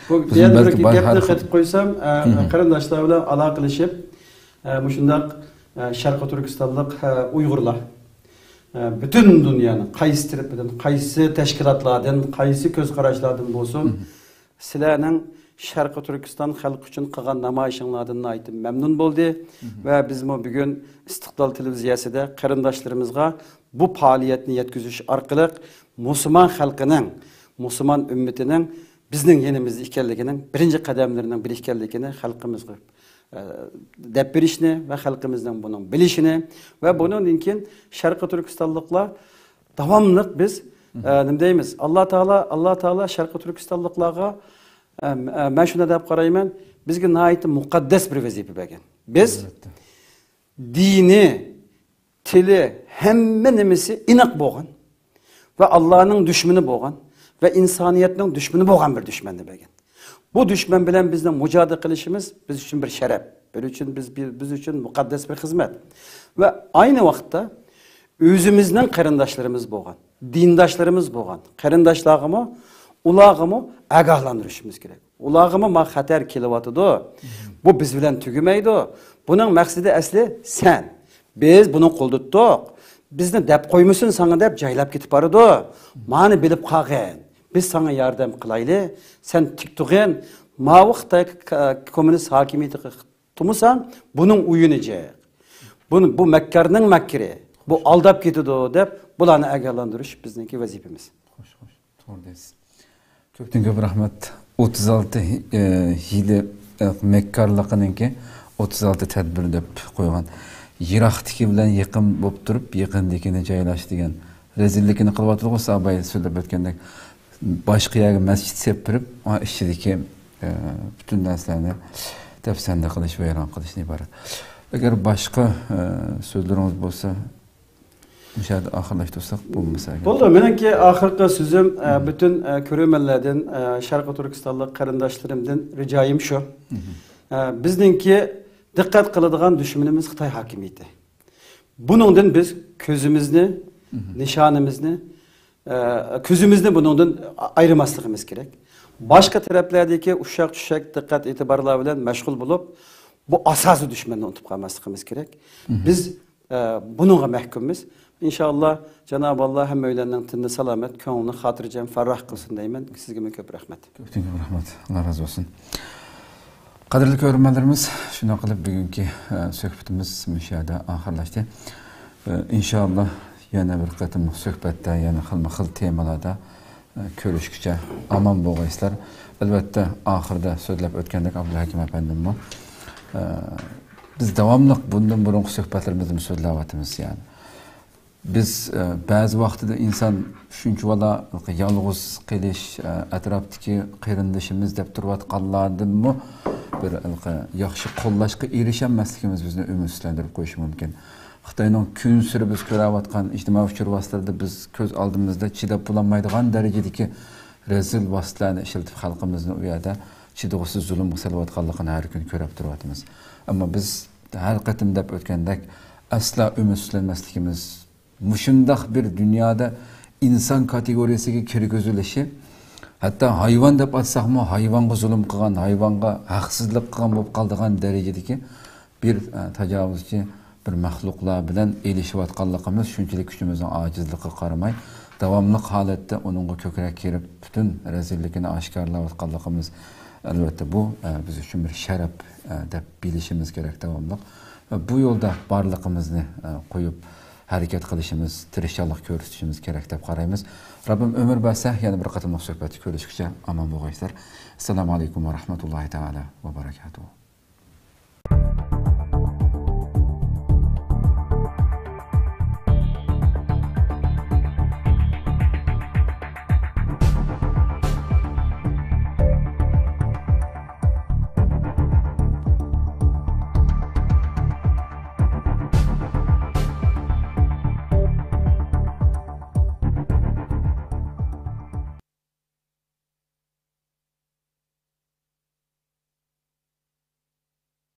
بۇ بىزنىڭ يەنە بىر بەلكى بار گەپنى ھەر قېتىپ قويسام، ئە، قېرىنداشلار بىلەن ئالاقىلىشىپ، ئە، مۇشۇنداق، ئە، شەرقىي تۈركىستانلىق، ئە، ئۇيغۇرلار ئە، پۈتۈن دۇنيانىڭ قايسى تەرىپىدىن، قايسى تەشكىلاتلاردىن، قايسى كۆز قاراشلاردىن بولسۇن، سىلەرنىڭ شەرقىي تۈركىستان خەلقى ئۈچۈن قىلغان نامايىشىڭلاردىن ناھايىتى مەمنۇن بولدى. ۋە بىزمۇ بۈگۈن ئىستىقلال تېلېۋىزىيەسىدە قېرىنداشلىرىمىزغا بۇ پائالىيەتنى يەتكۈزۈش ئارقىلىق مۇسۇلمان خەلقىنىڭ، مۇسۇلمان ئۈممىتىنىڭ بىزنىڭ يېنىمىزدا ئىكەنلىكىنىڭ بىرىنچى قەدەملىرىنىڭ بىرى ئىكەنلىكىنى خەلقىمىزغا، ئە، دەپ بېرىشنى ۋە خەلقىمىزنىڭ بۇنىڭ بىلىشىنى ۋە بۇنىڭدىن كېيىن شەرقىي تۈركىستانلىقلار داۋاملىق بىز، ئە، نېمە دەيمىز؟ ئاللا تائالا، ئاللا تائالا شەرقىي تۈركىستانلىقلارغا، ئە، ئە، مەن شۇنداق دەپ قارايمەن، بىزگە ناھايىتى مۇقەددەس بىر ۋەزىپە بەرگەن. بىز ئەلۋەتتە. دىنى، تىلى، ھەممە نېمىسى ئېنىق بولغان ۋە ئاللانىڭ دۈشمىنى بولغان ۋە ئىنسانىيەتنىڭ دۈشمىنى بولغان بىر دۈشمەننى بەرگەن. بۇ دۈشمەن بىلەن بىزنىڭ مۇجادىلە قىلىشىمىز بىز ئۈچۈن بىر شەرەپ، بىر ئۈچۈن بىز، بىز، بىز ئۈچۈن مۇقەددەس بىر خىزمەت. ۋە ئاينى ۋاقىتتا ئۆزىمىزنىڭ قېرىنداشلىرىمىز بولغان، دىنداشلىرىمىز بولغان قېرىنداشلارغىمۇ، ئۇلارغىمۇ ئاگاھلاندۇرۇشىمىز كېرەك. ئۇلارغىمۇ ما خەتەر كېلىۋاتىدۇ. بۇ بىز بىلەن تۈگىمەيدۇ. بۇنىڭ مەقسىتى ئەسلى سەن. بىز بۇنى قولدا تۇتتۇق. بىزنى دەپ قويمىسۇن ساڭا دەپ جايلاپ كېتىپ بارىدۇ. مانى بىلىپ قالغىن. بىز ساڭا ياردەم قىلايلى. سەن تىك تۇرغىن. ماۋۇ خىتاي ك-، كوممۇنىست ھاكىمىيىتىگە تۇمۇساڭ، بۇنىڭ ئويۇنى جىق. بۇنى، بۇ مەككارنىڭ مەكرى. بۇ ئالداپ كېتىدۇ دەپ بۇلارنى ئاگاھلاندۇرۇش بىزنىڭكى ۋەزىپىمىز. خوش، خوش. توغرا دەيسىز. كۆپتىن كۆپ رەھمەت. ئوتتۇز ئالتە، ئە، يىلى، ئە، مەككارلىقىنىڭكى ئوتتۇز ئالتە تەدبىر دەپ قويغان. يىراقتىكى بىلەن يېقىن بولۇپ تۇرۇپ، يېقىندىكىنى جايلاش دېگەن رەزىللىكىنى قىلىۋاتىدىغۇ، سىز ئاباي سۆزلەپ ئۆتكەندەك. باشقا يەرگە مەسچىت سېلىپ بېرىپ، ئا، ئىچىدىكى، ئە، پۈتۈن نەرسىلەرنى دەپسەندە قىلىش، ۋەيران قىلىشنى ئىبارەت. ئەگەر باشقا، ئە، سۆزلىرىڭىز بولسا، مۇشۇ يەردە ئاخىرلاشتۇرساق بولمىسا ئەگەر. بولدى، مېنىڭكى ئاخىرقى سۆزۈم، ئە، مم. پۈتۈن، ئە، كۆرۈرمەنلەردىن، ئە، شەرقىي تۈركىستانلىق قېرىنداشلىرىمدىن رىجايىم شۇ. مم. ئە، بىزنىڭكى دىققەت قىلىدىغان دۈشمىنىمىز خىتاي ھاكىمىيىتى. بۇنىڭدىن بىز كۆزىمىزنى، مم. نىشانىمىزنى، ئە، كۆزىمىزنى بۇنىڭدىن ئايرىماسلىقىمىز كېرەك. باشقا تەرەپلەردىكى ئۇششاق-چۈششەك دىققەت ئېتىبارلار بىلەن مەشغۇل بولۇپ، بۇ ئاساسىي دۈشمەننى ئۇنتۇپ قالماسلىقىمىز كېرەك. مم. بىز ئە، بۇنىڭغا مەھكۇممىز. ئىنشائاللا، جانابى ئاللا ھەممەيلەننىڭ تېنىنى سالامەت، كۆڭلىنى خاتىرجەم، پەرراھ قىلسۇن دەيمەن. سىزگىمۇ كۆپ رەھمەت. كۆپتىن كۆپ رەھمەت. ئاللا رازى بولسۇن. قەدىرلىك كۆرۈرمەنلىرىمىز، شۇنداق قىلىپ بۈگۈنكى، ئە، سۆھبىتىمىز مۇشۇ يەردە ئاخىرلاشتى. ئە، ئىنشائاللا، يەنە بىر قېتىملىق سۆھبەتتە، يەنە خىلمۇ خىل تېمىلاردا، ئە، كۆرۈشكىچە ئامان بولغايسىلەر. ئەلۋەتتە، ئاخىرىدا سۆزلەپ ئۆتكەندەك ئابدۇلھەكىم ئەپەندىممۇ، ئە، بىز داۋاملىق بۇندىن بۇرۇنقى سۆھبەتلىرىمىزدىمۇ سۆزلەۋاتىمىز، يەنى. بىز، ئە، بەزى ۋاقتىدا ئىنسان شۇنچىۋالا يالغۇز قېلىش، ئە، ئەتراپتىكى قېرىندىشىمىز دەپ تۇرۇۋاتقانلاردىنمۇ بىر ياخشى قوللاشقا ئېرىشەلمەسلىكىمىز بىزنى ئۈمىدسىزلەندۈرۈپ قويۇشى مۇمكىن. خىتاينىڭ كۈنسېرى بىز كۆرۈۋاتقان ئىجتىمائىي ئۇچۇر ۋاسىتىلىرىدا بىز كۆز ئالدىمىزدا چىداپ بولالمايدىغان دەرىجىدىكى رەزىل ۋاسىتىلەرنى ئىشلىتىپ، خەلقىمىزنى ئۇ يەردە چىدىغۇسىز زۇلۇمغا سېلىۋاتقانلىقىنى ھەر كۈنى كۆرۈپ تۇرۇۋاتىمىز. ئەمما بىز ھەر قېتىم دەپ ئۆتكەندەك، ئەسلا ئۈمىدسىزلەنمەسلىكىمىز، مۇشۇنداق بىر دۇنيادا ئىنسان كاتېگورىيەسىگە كىرگۈزۈلۈشى، ھەتتا ھايۋان دەپ ئاتىساقمۇ، ھايۋانغا زۇلۇم قىلغان، ھايۋانغا ھەقسىزلىك قىلغان بولۇپ قالىدىغان دەرىجىدىكى بىر، ئە، تاجاۋۇزچى بىر مەخلۇقلار بىلەن ئېلىشىۋاتقانلىقىمىز شۇنچىلىك كۈچىمىزنىڭ ئاجىزلىقىغا قارىماي، داۋاملىق ھالەتتە ئۇنىڭغا كۆكرەك كېرىپ، پۈتۈن رەزىللىكىنى ئاشكارىلاۋاتقانلىقىمىز، ئەلۋەتتە، بۇ، ئە، بىز ئۈچۈن بىر شەرەپ، ئە، دەپ بىلىشىمىز كېرەك داۋاملىق. ۋە بۇ يولدا بارلىقىمىزنى، ئە، قويۇپ، ھەرىكەت قىلىشىمىز، تىرىشچانلىق كۆرسىتىشىمىز كېرەك دەپ قارايمىز. رەببىم ئۆمۈر بەرسە، يەنە بىر قېتىملىق سۆھبەتتە كۆرۈشكىچە ئامان بولغايسىلەر. ئەسسالامۇ ئەلەيكۇم ۋە رەھمەتۇللاھى تەئالا ۋە بەرەكاتۇھۇ.